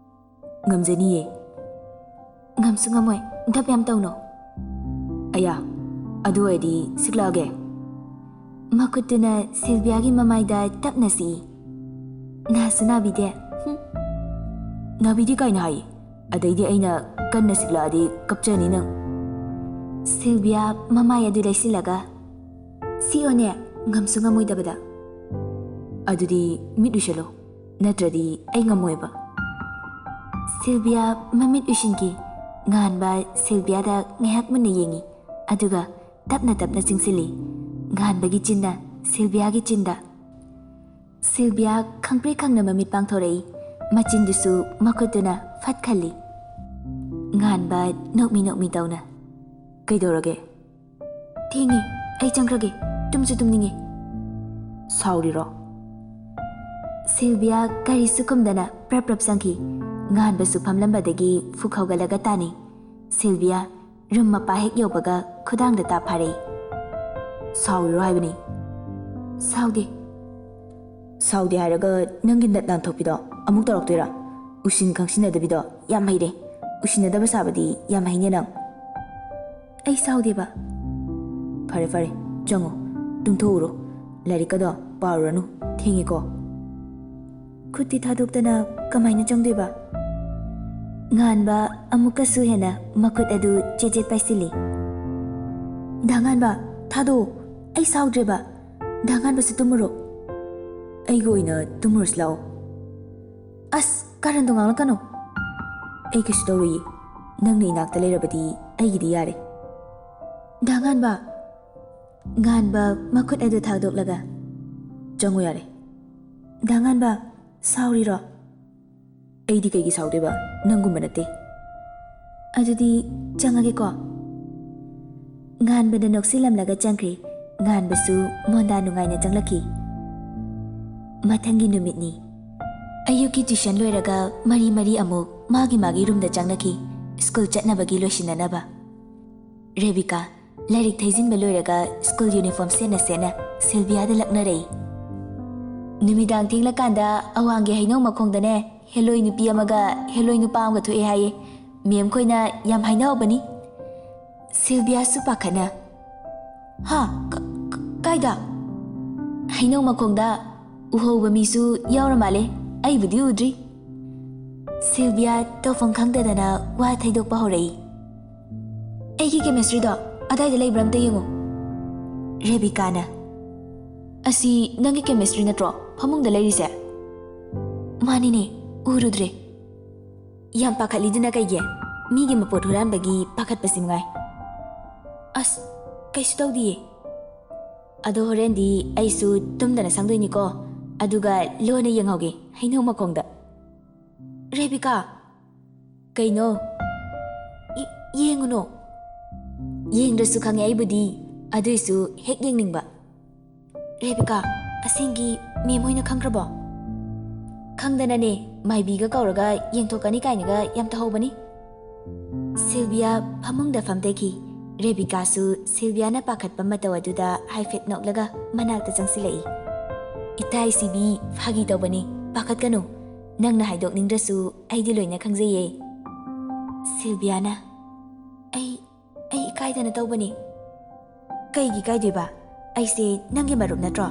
"ꯉꯝꯖꯅꯤꯌꯦ꯫" "ꯉꯝꯁꯨ ꯉꯝꯃꯣꯏ, ꯙꯞ ꯌꯥꯝ ꯇꯧꯅꯣ꯫" "ꯑꯌꯥ, ꯑꯗꯨ ꯑꯣꯏꯔꯗꯤ ꯁꯤꯛꯂꯛꯑꯒꯦ꯫" ꯃꯈꯨꯠꯇꯨꯅ ꯁꯤꯜꯚꯤꯌꯥꯒꯤ ꯃꯃꯥꯏꯗ ꯇꯞꯅ ꯁꯤꯛꯏ꯫ "ꯅꯥꯁꯨ ꯅꯥꯕꯤꯗꯦ?" "ꯍꯨꯝ, ꯅꯥꯕꯤꯗꯦ ꯀꯥꯏꯅ ꯍꯥꯏ꯫ ꯑꯗꯩꯗꯤ ꯑꯩꯅ ꯀꯟꯅ ꯁꯤꯛꯂꯛꯑꯗꯤ ꯀꯞꯆꯅꯤ ꯅꯪ꯫" ꯁꯤꯜꯚꯤꯌꯥ ꯃꯃꯥꯏ ꯑꯗꯨ ꯂꯩꯁꯤꯜꯂꯒ, "ꯁꯤꯛꯑꯣꯅꯦ, ꯉꯝꯁꯨ ꯉꯝꯃꯣꯏꯗꯕꯗ꯫" "ꯑꯗꯨꯗꯤ ꯃꯤꯠ ꯎꯏꯁꯜꯂꯣ, ꯅꯠꯇ꯭ꯔꯗꯤ ꯑꯩ ꯉꯝꯃꯣꯏꯕ꯫" ꯁꯤꯜꯚꯤꯌꯥ ꯃꯃꯤꯠ ꯎꯏꯁꯤꯟꯈꯤ꯫ ꯉꯥꯟꯕ ꯁꯤꯜꯚꯤꯌꯥꯗ ꯉꯥꯏꯍꯥꯛ ꯃꯨꯟꯅ ꯌꯦꯡꯉꯤ, ꯑꯗꯨꯒ ꯇꯞꯅ ꯇꯞꯅ ꯆꯤꯡꯁꯤꯜꯂꯤ꯫ ꯉꯥꯟꯕꯒꯤ ꯆꯤꯟꯅ ꯁꯤꯜꯚꯤꯌꯥꯒꯤ ꯆꯤꯟꯗ꯫ ꯁꯤꯜꯚꯤꯌꯥ ꯈꯪꯄ꯭ꯔꯦꯛ ꯈꯪꯅ ꯃꯃꯤꯠ ꯄꯥꯡꯊꯣꯔꯛꯏ꯫ ꯃꯆꯤꯟꯗꯨꯁꯨ ꯃꯈꯨꯠꯇꯨꯅ ꯐꯠ ꯈꯜꯂꯤ꯫ ꯉꯥꯟꯕ ꯅꯣꯛꯃꯤ ꯅꯣꯛꯃꯤ ꯇꯧꯅ, "ꯀꯩꯗꯧꯔꯒꯦ?" "ꯊꯦꯡꯉꯦ, ꯑꯩ ꯆꯪꯈ꯭ꯔꯒꯦ, ꯇꯨꯝꯁꯨ ꯇꯨꯝꯅꯤꯡꯉꯦ꯫" "ꯁꯥꯎꯔꯤꯔꯣ?" ꯁꯤꯜꯚꯤꯌꯥ ꯀꯔꯤꯁꯨ ꯈꯨꯝꯗꯅ ꯄ꯭ꯔꯞ ꯄ꯭ꯔꯞ ꯆꯪꯈꯤ꯫ ꯉꯥꯟꯕꯁꯨ ꯐꯝꯂꯝꯕꯗꯒꯤ ꯐꯨꯛ ꯍꯧꯒꯠꯂꯒ ꯇꯥꯅꯩ꯫ ꯁꯤꯜꯚꯤꯌꯥ ꯔꯨꯝ ꯃꯄꯥ ꯍꯦꯛ ꯌꯧꯕꯒ ꯈꯨꯗꯥꯡꯗ ꯇꯥꯞ ꯐꯥꯔꯛꯏ꯫ "ꯁꯥꯎꯔꯤꯔꯣ ꯍꯥꯏꯕꯅꯤ?" "ꯁꯥꯎꯗꯦ꯫" "ꯁꯥꯎꯗꯦ ꯍꯥꯏꯔꯒ ꯅꯪꯒꯤ ꯅꯠ ꯅꯥꯟꯊꯣꯛꯄꯤꯗꯣ ꯑꯃꯨꯛ ꯇꯧꯔꯛꯇꯣꯏꯔꯥ? ꯎꯁꯤꯟ ꯈꯪꯁꯤꯟꯅꯗꯕꯤꯗꯣ ꯌꯥꯝ ꯍꯩꯔꯦ꯫ ꯎꯁꯤꯟꯅꯗꯕ ꯁꯥꯕꯗꯤ ꯌꯥꯝ ꯍꯩꯅꯦ ꯅꯪ꯫" "ꯑꯩ ꯁꯥꯎꯗꯦꯕ꯫" "ꯐꯔꯦ ꯐꯔꯦ, ꯆꯪꯉꯣ, ꯇꯨꯝꯊꯣꯛꯎꯔꯣ꯫ ꯂꯥꯏꯔꯤꯛꯀꯗꯣ ꯄꯥꯔꯨꯔꯅꯨ, ꯊꯦꯡꯉꯦꯀꯣ꯫" ꯈꯨꯠꯇꯤ ꯊꯥꯗꯣꯛꯇꯅ ꯀꯃꯥꯏꯅ ꯆꯪꯗꯣꯏꯕ? ꯉꯥꯟꯕ ꯑꯃꯨꯛꯀꯁꯨ ꯍꯦꯟꯅ ꯃꯈꯨꯠ ꯑꯗꯨ ꯆꯦꯠ ꯆꯦꯠ ꯄꯥꯏꯁꯤꯜꯂꯤ꯫ "ꯗꯥ ꯉꯥꯟꯕ, ꯊꯥꯗꯣꯛꯑꯣ, ꯑꯩ ꯁꯥꯎꯗ꯭ꯔꯦꯕ꯫ ꯗꯥ ꯉꯥꯟꯕꯁꯨ ꯇꯨꯝꯃꯨꯔꯣ꯫" "ꯑꯩꯒ ꯑꯣꯏꯅ ꯇꯨꯝꯃꯨꯔꯁꯤ ꯂꯥꯛꯑꯣ꯫" "ꯑꯁ, ꯀꯥꯔꯟꯗꯣ ꯉꯥꯡꯂꯛꯀꯅꯨ꯫" "ꯑꯩ ꯀꯩꯁꯨ ꯇꯧꯔꯣꯏꯌꯦ, ꯅꯪꯅ ꯏꯅꯥꯛꯇ ꯂꯩꯔꯕꯗꯤ ꯑꯩꯒꯤꯗꯤ ꯌꯥꯔꯦ꯫" "ꯗꯥ ꯉꯥꯟꯕ꯫" ꯉꯥꯟꯕ ꯃꯈꯨꯠ ꯑꯗꯨ ꯊꯥꯗꯣꯛꯂꯒ, "ꯆꯪꯉꯨ ꯌꯥꯔꯦ꯫" "ꯗꯥ ꯉꯥꯟꯕ, ꯁꯥꯎꯔꯤꯔꯣ?" "ꯑꯩꯗꯤ ꯀꯩꯒꯤ ꯁꯥꯎꯗꯣꯏꯕ? ꯅꯪꯒꯨꯝꯕ ꯅꯠꯇꯦ꯫" "ꯑꯗꯨꯗꯤ ꯆꯪꯉꯒꯦꯀꯣ꯫" ꯉꯥꯟꯕꯗ ꯅꯣꯛꯁꯤꯜꯂꯝꯂꯒ ꯆꯪꯈ꯭ꯔꯦ꯫ ꯉꯥꯟꯕꯁꯨ ꯃꯣꯟꯗꯥ ꯅꯨꯡꯉꯥꯏꯅ ꯆꯪꯂꯛꯈꯤ꯫ ꯃꯊꯪꯒꯤ ꯅꯨꯃꯤꯠꯅꯤ꯫ ꯑꯌꯨꯛꯀꯤ ꯇ꯭ꯌꯨꯁꯟ ꯂꯣꯏꯔꯒ ꯃꯔꯤ ꯃꯔꯤ ꯑꯃꯨꯛ ꯃꯥꯒꯤ ꯃꯥꯒꯤ ꯔꯨꯝꯗ ꯆꯪꯅꯈꯤ, ꯁ꯭ꯀꯨꯜ ꯆꯠꯅꯕꯒꯤ ꯂꯣꯏꯁꯤꯟꯅꯅꯕ꯫ ꯔꯦꯕꯤꯀꯥ, ꯂꯥꯏꯔꯤꯛ ꯊꯩꯖꯤꯟꯕ ꯂꯣꯏꯔꯒ ꯁ꯭ꯀꯨꯜ ꯌꯨꯅꯤꯐꯣꯔꯝ ꯁꯦꯠꯅ ꯁꯦꯠꯅ ꯁꯤꯜꯚꯤꯌꯥꯗ ꯂꯛꯅꯔꯛꯏ꯫ ꯅꯨꯃꯤꯗꯥꯡ ꯊꯦꯡꯂꯀꯥꯟꯗ ꯑꯋꯥꯡꯒꯤ ꯍꯩꯅꯧ ꯃꯈꯣꯡꯗꯅꯦ, ꯍꯦꯂꯣꯏ ꯅꯨꯄꯤ ꯑꯃꯒ ꯍꯦꯂꯣꯏ ꯅꯨꯄꯥ ꯑꯃꯒ ꯊꯣꯛꯑꯦ ꯍꯥꯏꯌꯦ꯫ ꯃꯦꯝ ꯈꯣꯏꯅ ꯌꯥꯝ ꯍꯥꯏꯅꯍꯧꯕꯅꯤ꯫ ꯁꯤꯜꯚꯤꯌꯥꯁꯨ ꯄꯥꯈꯠꯅ, "ꯍꯥ? ꯀ-, ꯀ-, ꯀꯥꯏꯗ?" ꯍꯩꯅꯧ ꯃꯈꯣꯡꯗ ꯎꯍꯧꯕ ꯃꯤꯁꯨ ꯌꯥꯎꯔ ꯃꯥꯜꯂꯦ, ꯑꯩꯕꯨꯗꯤ ꯎꯗ꯭ꯔꯤ꯫ ꯁꯤꯜꯚꯤꯌꯥ ꯇꯧꯐꯝ ꯈꯪꯗꯗꯅ ꯋꯥ ꯊꯩꯗꯣꯛꯄ ꯍꯧꯔꯛꯏ꯫ "ꯑꯩꯒꯤ ꯀꯦꯃꯤꯁꯇ꯭ꯔꯤꯗꯣ ꯑꯗꯥꯏꯗ ꯂꯩꯕ꯭ꯔꯥ ꯑꯝꯇ ꯌꯦꯡꯉꯨ꯫" ꯔꯦꯕꯤꯀꯥꯅ, "ꯑꯁꯤ ꯅꯪꯒꯤ ꯀꯦꯃꯤꯁꯇ꯭ꯔꯤ ꯅꯠꯇ꯭ꯔꯣ ꯐꯃꯨꯡꯗ ꯂꯩꯔꯤꯁꯦ?" "ꯃꯥꯅꯤꯅꯦ, ꯎꯔꯨꯗ꯭ꯔꯦ꯫" "ꯌꯥꯝ ꯄꯥꯈꯠꯂꯤꯗꯨꯅ ꯀꯩꯒꯤ? ꯃꯤꯒꯤ ꯃꯄꯣꯠ ꯍꯨꯔꯥꯟꯕꯒꯤ ꯄꯥꯈꯠꯄꯁꯤ ꯃꯉꯥꯏ꯫" "ꯑꯁ, ꯀꯩꯁꯨ ꯇꯧꯗꯤꯌꯦ꯫ ꯑꯗꯣ ꯍꯣꯔꯦꯟꯗꯤ ꯑꯩꯁꯨ ꯇꯨꯝꯗꯅ ꯁꯪꯗꯣꯏꯅꯤꯀꯣ, ꯑꯗꯨꯒ ꯂꯣꯟꯅ ꯌꯦꯡꯍꯧꯒꯦ ꯍꯩꯅꯧ ꯃꯈꯣꯡꯗ꯫" "ꯔꯦꯕꯤꯀꯥ!" "ꯀꯩꯅꯣ?" "ꯌꯦ-, ꯌꯦꯡꯉꯨꯅꯣ꯫" "ꯌꯦꯡꯗ꯭ꯔꯁꯨ ꯈꯪꯉꯦ ꯑꯩꯕꯨꯗꯤ, ꯑꯗꯨꯏꯁꯨ ꯍꯦꯛ ꯌꯦꯡꯅꯤꯡꯕ꯫" "ꯔꯦꯕꯤꯀꯥ, ꯑꯁꯦꯡꯒꯤ ꯃꯦꯝ ꯍꯣꯏꯅ ꯈꯪꯈ꯭ꯔꯕꯣ?" "ꯈꯪꯗꯅꯅꯦ, ꯃꯥꯏꯕꯤꯒ ꯀꯧꯔꯒ ꯌꯦꯡꯊꯣꯛꯀꯅꯤ ꯀꯥꯏꯅꯒ ꯌꯥꯝ ꯇꯧꯍꯧꯕꯅꯤ꯫" ꯁꯤꯜꯚꯤꯌꯥ ꯐꯃꯨꯡꯗ ꯐꯝꯊꯈꯤ꯫ ꯔꯦꯕꯤꯀꯥꯁꯨ ꯁꯤꯜꯚꯤꯌꯥꯅ ꯄꯥꯈꯠꯄ ꯃꯇꯧ ꯑꯗꯨꯗ ꯍꯥꯏꯐꯦꯠ ꯅꯣꯛꯂꯒ ꯃꯅꯥꯛꯇ ꯆꯪꯁꯤꯜꯂꯛꯏ꯫ "ꯏꯇꯥꯏ ꯁꯤꯕꯤ, ꯐꯥꯒꯤ ꯇꯧꯕꯅꯤ, ꯄꯥꯈꯠꯀꯅꯨ꯫ ꯅꯪꯅ ꯍꯥꯏꯗꯣꯛꯅꯤꯡꯗ꯭ꯔꯁꯨ ꯑꯩꯗꯤ ꯂꯣꯏꯅ ꯈꯪꯖꯩꯌꯦ꯫" ꯁꯤꯜꯚꯤꯌꯥꯅ, "ꯑꯩ, ꯑꯩ ꯏꯀꯥꯏꯗꯅ ꯇꯧꯕꯅꯤ꯫" "ꯀꯩꯒꯤ ꯏꯀꯥꯏꯗꯣꯏꯕ? ꯑꯩꯁꯦ ꯅꯪꯒꯤ ꯃꯔꯨꯞ ꯅꯠꯇ꯭ꯔꯣ?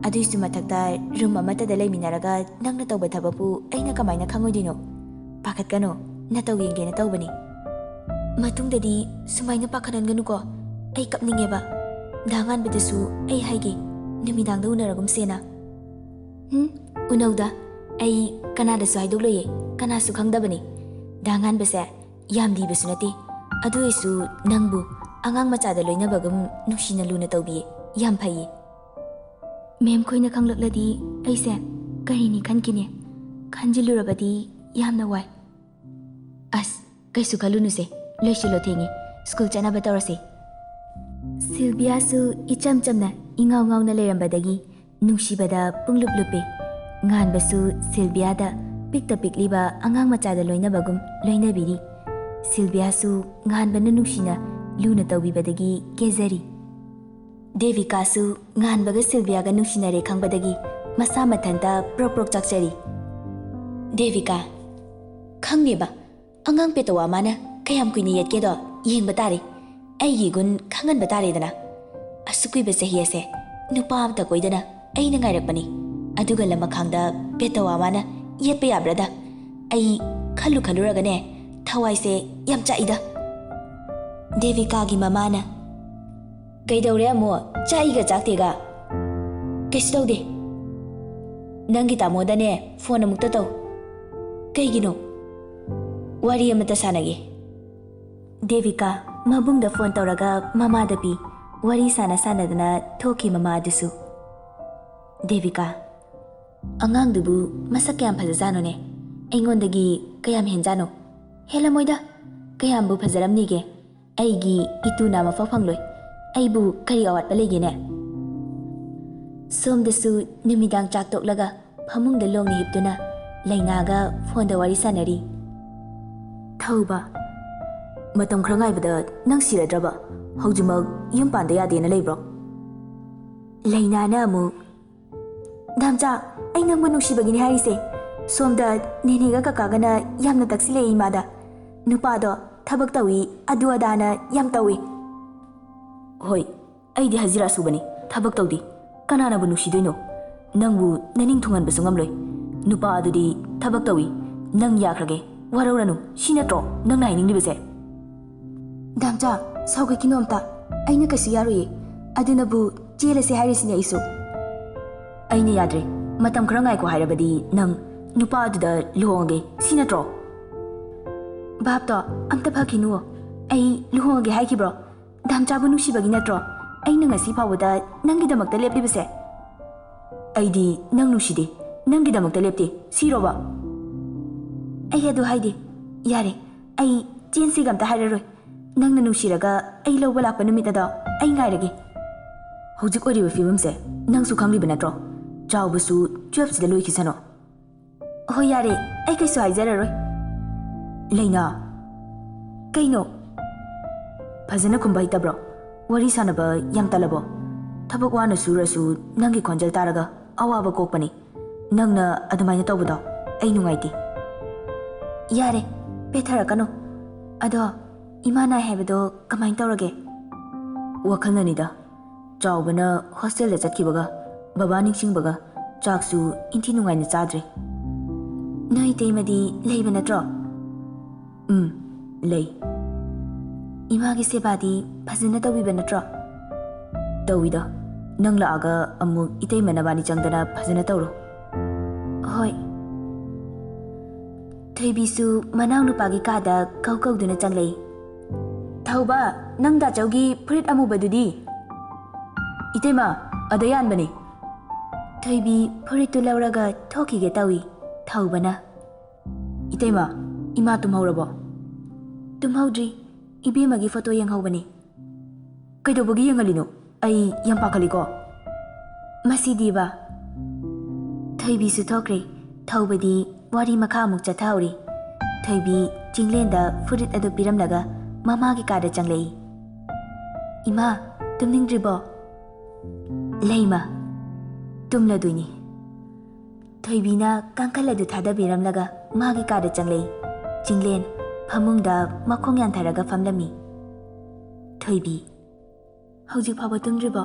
ꯑꯗꯨꯏꯁꯨ ꯃꯊꯛꯇ ꯔꯨꯝ ꯑꯃꯠꯇꯗ ꯂꯩꯃꯤꯟꯅꯔꯒ ꯅꯪꯅ ꯇꯧꯕ ꯊꯕꯛꯄꯨ ꯑꯩꯅ ꯀꯃꯥꯏꯅ ꯈꯪꯉꯣꯏꯗꯣꯏꯅꯣ? ꯄꯥꯈꯠꯀꯅꯣ, ꯅꯇꯧ ꯌꯦꯡꯒꯦꯅ ꯇꯧꯕꯅꯤ꯫" "ꯃꯇꯨꯡꯗꯗꯤ ꯁꯨꯃꯥꯏꯅ ꯄꯥꯈꯠꯍꯟꯒꯅꯨꯀꯣ꯫ ꯑꯩ ꯀꯞꯅꯤꯡꯉꯦꯕ꯫ ꯗꯥ ꯉꯥꯟꯕꯗꯁꯨ ꯑꯩ ꯍꯥꯏꯒꯦ, ꯅꯨꯃꯤꯗꯥꯡꯗ ꯎꯅꯔꯒꯨꯝꯁꯦꯅ꯫" "ꯍꯨꯝ, ꯎꯅꯧꯗ꯫ ꯑꯩ ꯀꯅꯥꯗꯁꯨ ꯍꯥꯏꯗꯣꯛꯂꯣꯏꯌꯦ, ꯀꯅꯥꯁꯨ ꯈꯪꯗꯕꯅꯤ꯫ ꯗꯥ ꯉꯥꯟꯕꯁꯦ ꯌꯥꯝ ꯂꯤꯕꯁꯨ ꯅꯠꯇꯦ, ꯑꯗꯨ ꯑꯣꯏꯁꯨ ꯅꯪꯕꯨ ꯑꯉꯥꯡ ꯃꯆꯥꯗ ꯂꯣꯏꯅꯕꯒꯨꯝ ꯅꯨꯡꯁꯤꯅ ꯂꯨꯅ ꯇꯧꯕꯤꯌꯦ꯫ ꯌꯥꯝ ꯐꯩꯌꯦ꯫" "ꯃꯦꯝ ꯈꯣꯏꯅ ꯈꯪꯂꯛꯂꯗꯤ ꯑꯩꯁꯦ ꯀꯔꯤꯅꯤ ꯈꯟꯈꯤꯅꯤ? ꯈꯟꯖꯤꯜꯂꯨꯔꯕꯗꯤ ꯌꯥꯝꯅ ꯋꯥꯏ꯫" "ꯑꯁ, ꯀꯩꯁꯨ ꯈꯜꯂꯨꯅꯨꯁꯦ, ꯂꯣꯏꯁꯤꯜꯂꯣ, ꯊꯦꯡꯉꯦ, ꯁ꯭ꯀꯨꯜ ꯆꯠꯅꯕ ꯇꯧꯔꯁꯦ꯫" ꯁꯤꯜꯚꯤꯌꯥꯁꯨ ꯏꯆꯝ ꯆꯝꯅ ꯏꯉꯥꯎ ꯉꯥꯎꯅ ꯂꯩꯔꯝꯕꯗꯒꯤ ꯅꯨꯡꯁꯤꯕꯗ ꯄꯨꯡꯂꯨꯞ ꯂꯨꯞꯄꯦ꯫ ꯉꯥꯟꯕꯁꯨ ꯁꯤꯜꯚꯤꯌꯥꯗ ꯄꯤꯛꯇ ꯄꯤꯛꯂꯤꯕ ꯑꯉꯥꯡ ꯃꯆꯥꯗ ꯂꯣꯏꯅꯕꯒꯨꯝ ꯂꯣꯏꯅꯕꯤꯔꯤ꯫ ꯁꯤꯜꯚꯤꯌꯥꯁꯨ ꯉꯥꯟꯕꯅ ꯅꯨꯡꯁꯤꯅ ꯂꯨꯅ ꯇꯧꯕꯤꯕꯗꯒꯤ ꯀꯦꯖꯔꯤ꯫ ꯗꯦꯕꯤꯀꯥꯁꯨ ꯉꯥꯟꯕꯒ ꯁꯤꯜꯚꯤꯌꯥꯒ ꯅꯨꯡꯁꯤꯅꯔꯦ ꯈꯪꯕꯗꯒꯤ ꯃꯁꯥ ꯃꯊꯟꯇ ꯄ꯭ꯔꯣꯛ ꯄ꯭ꯔꯣꯛ ꯆꯥꯛꯆꯔꯤ꯫ "ꯗꯦꯕꯤꯀꯥ, ꯈꯪꯉꯦꯕ, ꯑꯉꯥꯡ ꯄꯦꯇꯋꯥ ꯃꯥꯅ ꯀꯌꯥꯝ ꯀꯨꯏꯅ ꯌꯦꯠꯀꯦꯗꯣ ꯌꯦꯡꯕ ꯇꯥꯔꯦ꯫ ꯑꯩꯒꯤ ꯒꯨꯟ ꯈꯪꯍꯟꯕ ꯇꯥꯔꯦꯗꯅ꯫ ꯑꯁꯨꯛ ꯀꯨꯏꯕ ꯆꯍꯤ ꯑꯁꯦ ꯅꯨꯄꯥ ꯑꯝꯇ ꯀꯣꯏꯗꯅ ꯑꯩꯅ ꯉꯥꯏꯔꯛꯄꯅꯤ꯫ ꯑꯗꯨꯒ ꯂꯃꯈꯥꯡꯗ ꯄꯦꯇꯋꯥ ꯃꯥꯅ ꯌꯦꯠꯄ ꯌꯥꯕ꯭ꯔꯥꯗ? ꯑꯩ ꯈꯜꯂꯨ ꯈꯜꯂꯨꯔꯒꯅꯦ, ꯊꯋꯥꯏꯁꯦ ꯌꯥꯝ ꯆꯥꯛꯏꯗ꯫ ꯗꯦꯕꯤꯀꯥꯒꯤ ꯃꯃꯥꯅ, "ꯀꯩꯗꯧꯔꯦ ꯑꯃꯨꯛ? ꯆꯥꯛꯏꯒ ꯆꯥꯛꯇꯦꯒ?" "ꯀꯩꯁꯨ ꯇꯧꯗꯦ꯫ ꯅꯪꯒꯤ ꯇꯥꯃꯣꯗꯅꯦ ꯐꯣꯟ ꯑꯃꯨꯛꯇ ꯇꯧ꯫" "ꯀꯩꯒꯤꯅꯣ?" "ꯋꯥꯔꯤ ꯑꯃꯇ ꯁꯥꯟꯅꯒꯦ꯫" ꯗꯦꯕꯤꯀꯥ ꯃꯕꯨꯡꯗ ꯐꯣꯟ ꯇꯧꯔꯒ ꯃꯃꯥꯗ ꯄꯤ꯫ ꯋꯥꯔꯤ ꯁꯥꯟꯅ ꯁꯥꯟꯅꯗꯅ ꯊꯣꯛꯈꯤ ꯃꯃꯥ ꯑꯗꯨꯁꯨ꯫ ꯗꯦꯕꯤꯀꯥ, "ꯑꯉꯥꯡꯗꯨꯕꯨ ꯃꯁꯛ ꯀꯌꯥꯝ ꯐꯖꯖꯥꯠꯅꯣꯅꯦ? ꯑꯩꯉꯣꯟꯗꯒꯤ ꯀꯌꯥꯝ ꯍꯦꯟꯖꯥꯠꯅꯣ? ꯍꯦꯜꯂꯝꯃꯣꯏꯗ꯫ ꯀꯌꯥꯝꯕꯨ ꯐꯖꯔꯝꯅꯤꯒꯦ? ꯑꯩꯒꯤ ꯏꯇꯨ ꯅꯥꯃꯐꯥꯎ ꯐꯪꯂꯣꯏ꯫ ꯑꯩꯕꯨ ꯀꯔꯤ ꯑꯋꯥꯠꯄ ꯂꯩꯒꯦꯅꯦ?" ꯁꯣꯝꯗꯁꯨ ꯅꯨꯃꯤꯗꯥꯡ ꯆꯥꯛ ꯇꯣꯛꯂꯒ ꯐꯃꯨꯡꯗ ꯂꯣꯡꯅ ꯍꯤꯞꯇꯨꯅ ꯂꯩꯅꯥꯒ ꯐꯣꯟꯗ ꯋꯥꯔꯤ ꯁꯥꯟꯅꯔꯤ꯫ ꯊꯧꯕ, "ꯃꯇꯝ ꯈꯔ ꯉꯥꯏꯕꯗ ꯅꯪ ꯁꯤꯔꯗ꯭ꯔꯕ? ꯍꯧꯖꯤꯛꯃꯛ ꯌꯨꯝ ꯄꯥꯟꯗ ꯌꯥꯗꯦꯅ ꯂꯩꯕ꯭ꯔꯣ?" ꯂꯩꯅꯥꯅ ꯑꯃꯨꯛ, "ꯗꯥꯝꯆꯥ, ꯑꯩ ꯅꯪꯕꯨ ꯅꯨꯡꯁꯤꯕꯒꯤꯅꯦ ꯍꯥꯏꯔꯤꯁꯦ꯫ ꯁꯣꯝꯗ ꯅꯦꯅꯦꯒ ꯀꯀꯥꯒꯅ ꯌꯥꯝꯅ ꯇꯛꯁꯤꯜꯂꯛꯏ ꯏꯃꯥꯗ꯫ ꯅꯨꯄꯥꯗꯣ ꯊꯕꯛ ꯇꯧꯏ, ꯑꯗꯨ ꯑꯗꯥꯅ ꯌꯥꯝ ꯇꯧꯏ꯫" "ꯍꯣꯏ, ꯑꯩꯗꯤ ꯍꯖꯤꯔꯥ ꯁꯨꯕꯅꯤ, ꯊꯕꯛ ꯇꯧꯗꯦ꯫ ꯀꯅꯥꯅꯕꯨ ꯅꯨꯡꯁꯤꯗꯣꯏꯅꯣ? ꯅꯪꯕꯨ ꯅꯅꯤꯡ ꯊꯨꯡꯍꯟꯕꯁꯨ ꯉꯝꯂꯣꯏ꯫ ꯅꯨꯄꯥ ꯑꯗꯨꯗꯤ ꯊꯕꯛ ꯇꯧꯏ꯫ ꯅꯪ ꯌꯥꯈ꯭ꯔꯒꯦ, ꯋꯥꯔꯧꯔꯅꯨ꯫ ꯁꯤ ꯅꯠꯇ꯭ꯔꯣ ꯅꯪꯅ ꯍꯥꯏꯅꯤꯡꯂꯤꯕꯁꯦ?" "ꯗꯥꯝꯆꯥ, ꯁꯥꯎꯒꯠꯈꯤꯅꯣ ꯑꯝꯇ꯫ ꯑꯩꯅ ꯀꯩꯁꯨ ꯌꯥꯔꯣꯏꯌꯦ꯫ ꯑꯗꯨꯅꯕꯨ ꯆꯦꯜꯂꯁꯦ ꯍꯥꯏꯔꯤꯁꯤꯅꯦ ꯑꯩꯁꯨ꯫" "ꯑꯩꯅ ꯌꯥꯗ꯭ꯔꯦ꯫ ꯃꯇꯝ ꯈꯔ ꯉꯥꯏꯈꯣ ꯍꯥꯏꯔꯕꯗꯤ ꯅꯪ ꯅꯨꯄꯥ ꯑꯗꯨꯗ ꯂꯨꯍꯣꯡꯉꯒꯦ, ꯁꯤ ꯅꯠꯇ꯭ꯔꯣ?" "ꯚꯥꯞꯇꯣ ꯑꯝꯇ ꯐꯈꯤꯅꯨꯋꯣ꯫ ꯑꯩ ꯂꯨꯍꯣꯡꯉꯒꯦ ꯍꯥꯏꯈꯤꯕ꯭ꯔꯣ? ꯗꯥꯝꯆꯥꯕꯨ ꯅꯨꯡꯁꯤꯕꯒꯤ ꯅꯠꯇ꯭ꯔꯣ ꯑꯩꯅ ꯉꯁꯤ ꯐꯥꯎꯕꯗ ꯅꯪꯒꯤꯗꯃꯛꯇ ꯂꯦꯞꯂꯤꯕꯁꯦ?" "ꯑꯩꯗꯤ ꯅꯪ ꯅꯨꯡꯁꯤꯗꯦ, ꯅꯪꯒꯤꯗꯃꯛꯇ ꯂꯦꯞꯇꯦ, ꯁꯤꯔꯣꯕ?" "ꯑꯩ ꯑꯗꯨ ꯍꯥꯏꯗꯦ꯫ ꯌꯥꯔꯦ, ꯑꯩ ꯆꯦꯟꯁꯤꯒ ꯑꯝꯇ ꯍꯥꯏꯔꯔꯣꯏ꯫ ꯅꯪꯅ ꯅꯨꯡꯁꯤꯔꯒ ꯑꯩ ꯂꯧꯕ ꯂꯥꯛꯄ ꯅꯨꯃꯤꯠ ꯑꯗꯣ ꯑꯩ ꯉꯥꯏꯔꯒꯦ꯫" "ꯍꯧꯖꯤꯛ ꯑꯣꯏꯔꯤꯕ ꯐꯤꯕꯝꯁꯦ ꯅꯪꯁꯨ ꯈꯪꯂꯤꯕ ꯅꯠꯇ꯭ꯔꯣ? ꯆꯥꯎꯕꯁꯨ ꯇꯨꯌꯦꯜꯐꯁꯤꯗ ꯂꯣꯏꯈꯤꯁꯅꯣ꯫" "ꯍꯣꯏ, ꯌꯥꯔꯦ, ꯑꯩ ꯀꯩꯁꯨ ꯍꯥꯏꯖꯔꯔꯣꯏ꯫" "ꯂꯩꯅꯥ!" "ꯀꯩꯅꯣ?" "ꯐꯖꯅ ꯈꯨꯝꯕ ꯍꯩꯇꯕ꯭ꯔꯣ? ꯋꯥꯔꯤ ꯁꯥꯟꯅꯕ ꯌꯥꯝ ꯇꯜꯂꯕꯣ? ꯊꯕꯛ ꯋꯥꯅ ꯁꯨꯔꯁꯨ ꯅꯪꯒꯤ ꯈꯣꯟꯖꯦꯜ ꯇꯥꯔꯒ ꯑꯋꯥꯕ ꯀꯣꯛꯄꯅꯤ꯫ ꯅꯪꯅ ꯑꯗꯨꯃꯥꯏꯅ ꯇꯧꯕꯗꯣ ꯑꯩ ꯅꯨꯡꯉꯥꯏꯇꯦ꯫" "ꯌꯥꯔꯦ, ꯄꯦꯊꯔꯛꯀꯅꯨ꯫ ꯑꯗꯣ ꯏꯃꯥ ꯅꯥꯏ ꯍꯥꯏꯕꯗꯣ ꯀꯃꯥꯏꯅ ꯇꯧꯔꯒꯦ?" "ꯋꯥꯈꯜꯅꯅꯤꯗ꯫ ꯆꯥꯎꯕꯅ ꯍꯣꯁꯇꯦꯜꯗ ꯆꯠꯈꯤꯕꯒ ꯕꯕꯥ ꯅꯤꯡꯁꯤꯡꯕꯒ ꯆꯥꯛꯁꯨ ꯏꯟꯊꯤ ꯅꯨꯡꯉꯥꯏꯅ ꯆꯥꯗ꯭ꯔꯦ꯫ ꯅꯣꯏ ꯏꯇꯩꯃꯗꯤ ꯂꯩꯕ ꯅꯠꯇ꯭ꯔꯣ? ꯎꯝ, ꯂꯩ꯫ ꯏꯃꯥꯒꯤ ꯁꯦꯕꯥꯗꯤ ꯐꯖꯅ ꯇꯧꯕꯤꯕ ꯅꯠꯇ꯭ꯔꯣ? ꯇꯧꯏꯗ꯫ ꯅꯪ ꯂꯥꯛꯑꯒ ꯑꯃꯨꯛ ꯏꯇꯩꯃ ꯅꯕꯥꯅꯤ ꯆꯪꯗꯅ ꯐꯖꯅ ꯇꯧꯔꯣ꯫ ꯍꯣꯏ꯫ ꯊꯣꯏꯕꯤꯁꯨ ꯃꯅꯥꯎꯅꯨꯄꯥꯒꯤ ꯀꯥꯗ ꯀꯧ ꯀꯧꯗꯨꯅ ꯆꯪꯂꯛꯏ꯫ "ꯊꯧꯕ, ꯅꯪ ꯗꯥꯆꯧꯒꯤ ꯐꯨꯔꯤꯠ ꯑꯃꯨꯕꯗꯨꯗꯤ?" "ꯏꯇꯩꯃ, ꯑꯗ ꯌꯥꯟꯕꯅꯤ꯫" ꯊꯣꯏꯕꯤ ꯐꯨꯔꯤꯠꯇꯨ ꯂꯧꯔꯒ ꯊꯣꯛꯈꯤꯒꯦ ꯇꯧꯏ꯫ ꯊꯧꯕꯅ, "ꯏꯇꯩꯃ, ꯏꯃꯥ ꯇꯨꯝꯍꯧꯔꯕꯣ?" "ꯇꯨꯝꯍꯧꯗ꯭ꯔꯤ, ꯏꯕꯦꯝꯃꯒꯤ ꯐꯣꯇꯣ ꯌꯦꯡꯍꯧꯕꯅꯤ꯫" "ꯀꯩꯗꯧꯕꯒꯤ ꯌꯦꯡꯍꯜꯂꯤꯅꯣ? ꯑꯩ ꯌꯥꯝ ꯄꯥꯈꯠꯂꯤꯀꯣ꯫" "ꯃꯁꯤꯗꯤꯕ꯫" ꯊꯣꯏꯕꯤꯁꯨ ꯊꯣꯛꯈ꯭ꯔꯦ꯫ ꯊꯧꯕꯗꯤ ꯋꯥꯔꯤ ꯃꯈꯥ ꯑꯃꯨꯛ ꯆꯠꯊꯍꯧꯔꯤ꯫ ꯊꯣꯏꯕꯤ ꯆꯤꯡꯂꯦꯟꯗ ꯐꯨꯔꯤꯠ ꯑꯗꯨ ꯄꯤꯔꯝꯂꯒ ꯃꯃꯥꯒꯤ ꯀꯥꯗ ꯆꯪꯂꯛꯏ꯫ "ꯏꯃꯥ, ꯇꯨꯝꯅꯤꯡꯗ꯭ꯔꯤꯕꯣ?" "ꯂꯩꯃ, ꯇꯨꯝꯂꯗꯣꯏꯅꯤ꯫" ꯊꯣꯏꯕꯤꯅ ꯀꯥꯡꯈꯜ ꯑꯗꯨ ꯊꯥꯗꯕꯤꯔꯝꯂꯒ ꯃꯥꯒꯤ ꯀꯥꯗ ꯆꯪꯂꯛꯏ꯫ ꯆꯤꯡꯂꯦꯟ ꯐꯃꯨꯡꯗ ꯃꯈꯣꯡ ꯌꯥꯟꯊꯔꯒ ꯐꯝꯂꯝꯃꯤ꯫ ꯊꯣꯏꯕꯤ, "ꯍꯧꯖꯤꯛ ꯐꯥꯎꯕ ꯇꯨꯝꯗ꯭ꯔꯤꯕꯣ?"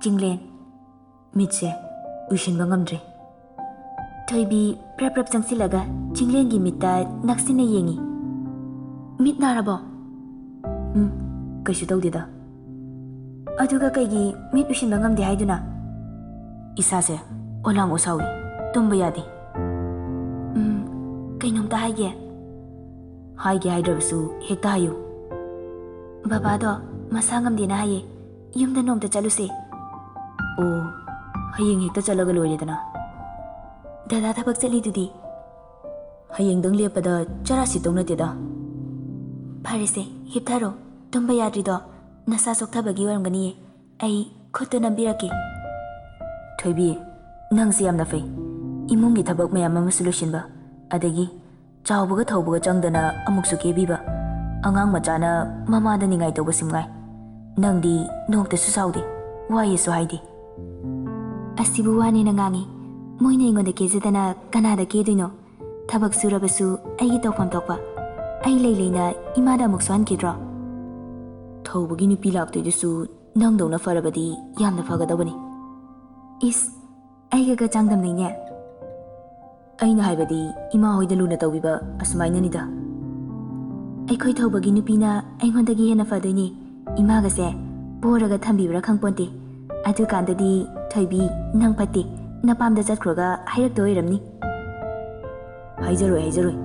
ꯆꯤꯡꯂꯦꯟ, ꯃꯤꯠꯁꯦ ꯎꯏꯁꯤꯟꯕ ꯉꯝꯗ꯭ꯔꯦ꯫ ꯊꯣꯏꯕꯤ ꯄ꯭ꯔꯞ ꯄ꯭ꯔꯞ ꯆꯪꯁꯤꯜꯂꯒ ꯆꯤꯡꯂꯦꯟꯒꯤ ꯃꯤꯠꯇ ꯅꯛꯁꯤꯟꯅ ꯌꯦꯡꯉꯤ꯫ "ꯃꯤꯠ ꯅꯥꯔꯕꯣ?" "ꯎꯝ, ꯀꯩꯁꯨ ꯇꯧꯗꯦꯗ꯫" "ꯑꯗꯨꯒ ꯀꯩꯒꯤ ꯃꯤꯠ ꯎꯏꯁꯤꯟꯕ ꯉꯝꯗꯦ ꯍꯥꯏꯗꯨꯅ?" "ꯏꯁꯥꯁꯦ ꯑꯣꯂꯥꯡ ꯑꯣꯁꯥꯎꯏ, ꯇꯨꯝꯕ ꯌꯥꯗꯦ꯫" "ꯎꯝ, ꯀꯩꯅꯣꯝꯇ ꯍꯥꯏꯒꯦ꯫" "ꯍꯥꯏꯒꯦ ꯍꯥꯏꯗ꯭ꯔꯕꯁꯨ ꯍꯦꯛꯇ ꯍꯥꯏꯌꯨ꯫" "ꯕꯕꯥꯗꯣ ꯃꯁꯥ ꯉꯝꯗꯦꯅ ꯍꯥꯏꯌꯦ, ꯌꯨꯝꯗ ꯅꯣꯡꯇ ꯆꯠꯂꯨꯁꯦ꯫" "ꯑꯣ, ꯍꯌꯦꯡ ꯍꯦꯛꯇ ꯆꯠꯂꯒ ꯂꯣꯏꯔꯦꯗꯅ꯫" "ꯗꯗꯥ ꯊꯕꯛ ꯆꯠꯂꯤꯗꯨꯗꯤ?" "ꯍꯌꯦꯡꯗꯪ ꯂꯦꯞꯄꯗ ꯆꯔꯥ ꯁꯤꯠꯇꯧ ꯅꯠꯇꯦꯗ꯫" "ꯐꯔꯦꯁꯦ, ꯍꯤꯞꯊꯔꯣ꯫ ꯇꯨꯝꯕ ꯌꯥꯗ꯭ꯔꯤꯗꯣ ꯅꯁꯥ ꯆꯣꯛꯊꯕꯒꯤ ꯑꯣꯏꯔꯝꯒꯅꯤꯌꯦ꯫ ꯑꯩ ꯈꯨꯠꯇꯨ ꯅꯝꯕꯤꯔꯛꯀꯦ꯫" "ꯊꯣꯏꯕꯤ, ꯅꯪꯁꯦ ꯌꯥꯝꯅ ꯐꯩ꯫ ꯏꯃꯨꯡꯒꯤ ꯊꯕꯛ ꯃꯌꯥꯝ ꯑꯃꯁꯨ ꯂꯣꯏꯁꯤꯟꯕ, ꯑꯗꯒꯤ ꯆꯥꯎꯕꯒ ꯊꯧꯕꯒ ꯆꯪꯗꯅ ꯑꯃꯨꯛꯁꯨ ꯀꯦꯕꯤꯕ꯫ ꯑꯉꯥꯡ ꯃꯆꯥꯅ ꯃꯃꯥꯗ ꯅꯤꯡꯉꯥꯏ ꯇꯧꯕꯁꯤ ꯃꯉꯥꯏ꯫ ꯅꯪꯗꯤ ꯅꯣꯡꯇꯁꯨ ꯁꯥꯎꯗꯦ, ꯋꯥꯏꯌꯦꯁꯨ ꯍꯥꯏꯗꯦ꯫" "ꯑꯁꯤꯕꯨ ꯋꯥꯅꯦꯅ ꯉꯥꯡꯉꯤ? ꯃꯣꯏꯅ ꯑꯩꯉꯣꯟꯗ ꯀꯦꯖꯗꯅ ꯀꯅꯥꯗ ꯀꯦꯗꯣꯏꯅꯣ? ꯊꯕꯛ ꯁꯨꯔꯕꯁꯨ ꯑꯩꯒꯤ ꯇꯧꯐꯝ ꯊꯣꯛꯄ꯫ ꯑꯩ ꯂꯩ ꯂꯩꯅ ꯏꯃꯥꯗ ꯑꯃꯨꯛ ꯁꯨꯍꯟꯈꯤꯗ꯭ꯔꯣ?" "ꯊꯧꯕꯒꯤ ꯅꯨꯄꯤ ꯂꯥꯛꯇꯣꯏꯗꯨꯁꯨ ꯅꯪꯗꯧꯅ ꯐꯔꯕꯗꯤ ꯌꯥꯝꯅ ꯐꯒꯗꯕꯅꯤ꯫" ꯏꯁ, ꯑꯩꯒꯒ ꯆꯥꯡꯗꯝꯅꯩꯅꯦ꯫ ꯑꯩꯅ ꯍꯥꯏꯕꯗꯤ ꯏꯃꯥ ꯍꯣꯏꯗ ꯂꯨꯅ ꯇꯧꯕꯤꯕ ꯑꯁꯨꯃꯥꯏꯅꯅꯤꯗ꯫ ꯑꯩꯈꯣꯏ ꯊꯧꯕꯒꯤ ꯅꯨꯄꯤꯅ ꯑꯩꯉꯣꯟꯗꯒꯤ ꯍꯦꯟꯅ ꯐꯗꯣꯏꯅꯦ꯫ ꯏꯃꯥꯒꯁꯦ ꯄꯣꯔꯒ ꯊꯝꯕꯤꯕ꯭ꯔꯥ ꯈꯪꯄꯣꯟꯇꯦ꯫ ꯑꯗꯨꯀꯥꯟꯗꯗꯤ ꯊꯣꯏꯕꯤ, ꯅꯪ ꯐꯠꯇꯦ, ꯅꯄꯥꯝꯗ ꯆꯠꯈ꯭ꯔꯣꯒ ꯍꯥꯏꯔꯛꯇꯣꯏ ꯑꯣꯏꯔꯝꯅꯤ꯫ ꯍꯥꯏꯖꯔꯣꯏ, ꯍꯥꯏꯖꯔꯣꯏ꯫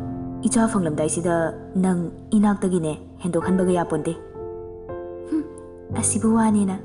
ꯏꯆꯥ ꯐꯪꯂꯝꯗꯥꯏꯁꯤꯗ ꯅꯪ ꯏꯅꯥꯛꯇꯒꯤꯅꯦ ꯍꯦꯟꯗꯣꯛꯍꯟꯕꯒ ꯌꯥꯄꯣꯟꯇꯦ꯫ ꯍꯨꯝ, ꯑꯁꯤꯕꯨ ꯋꯥꯅꯦꯅ꯫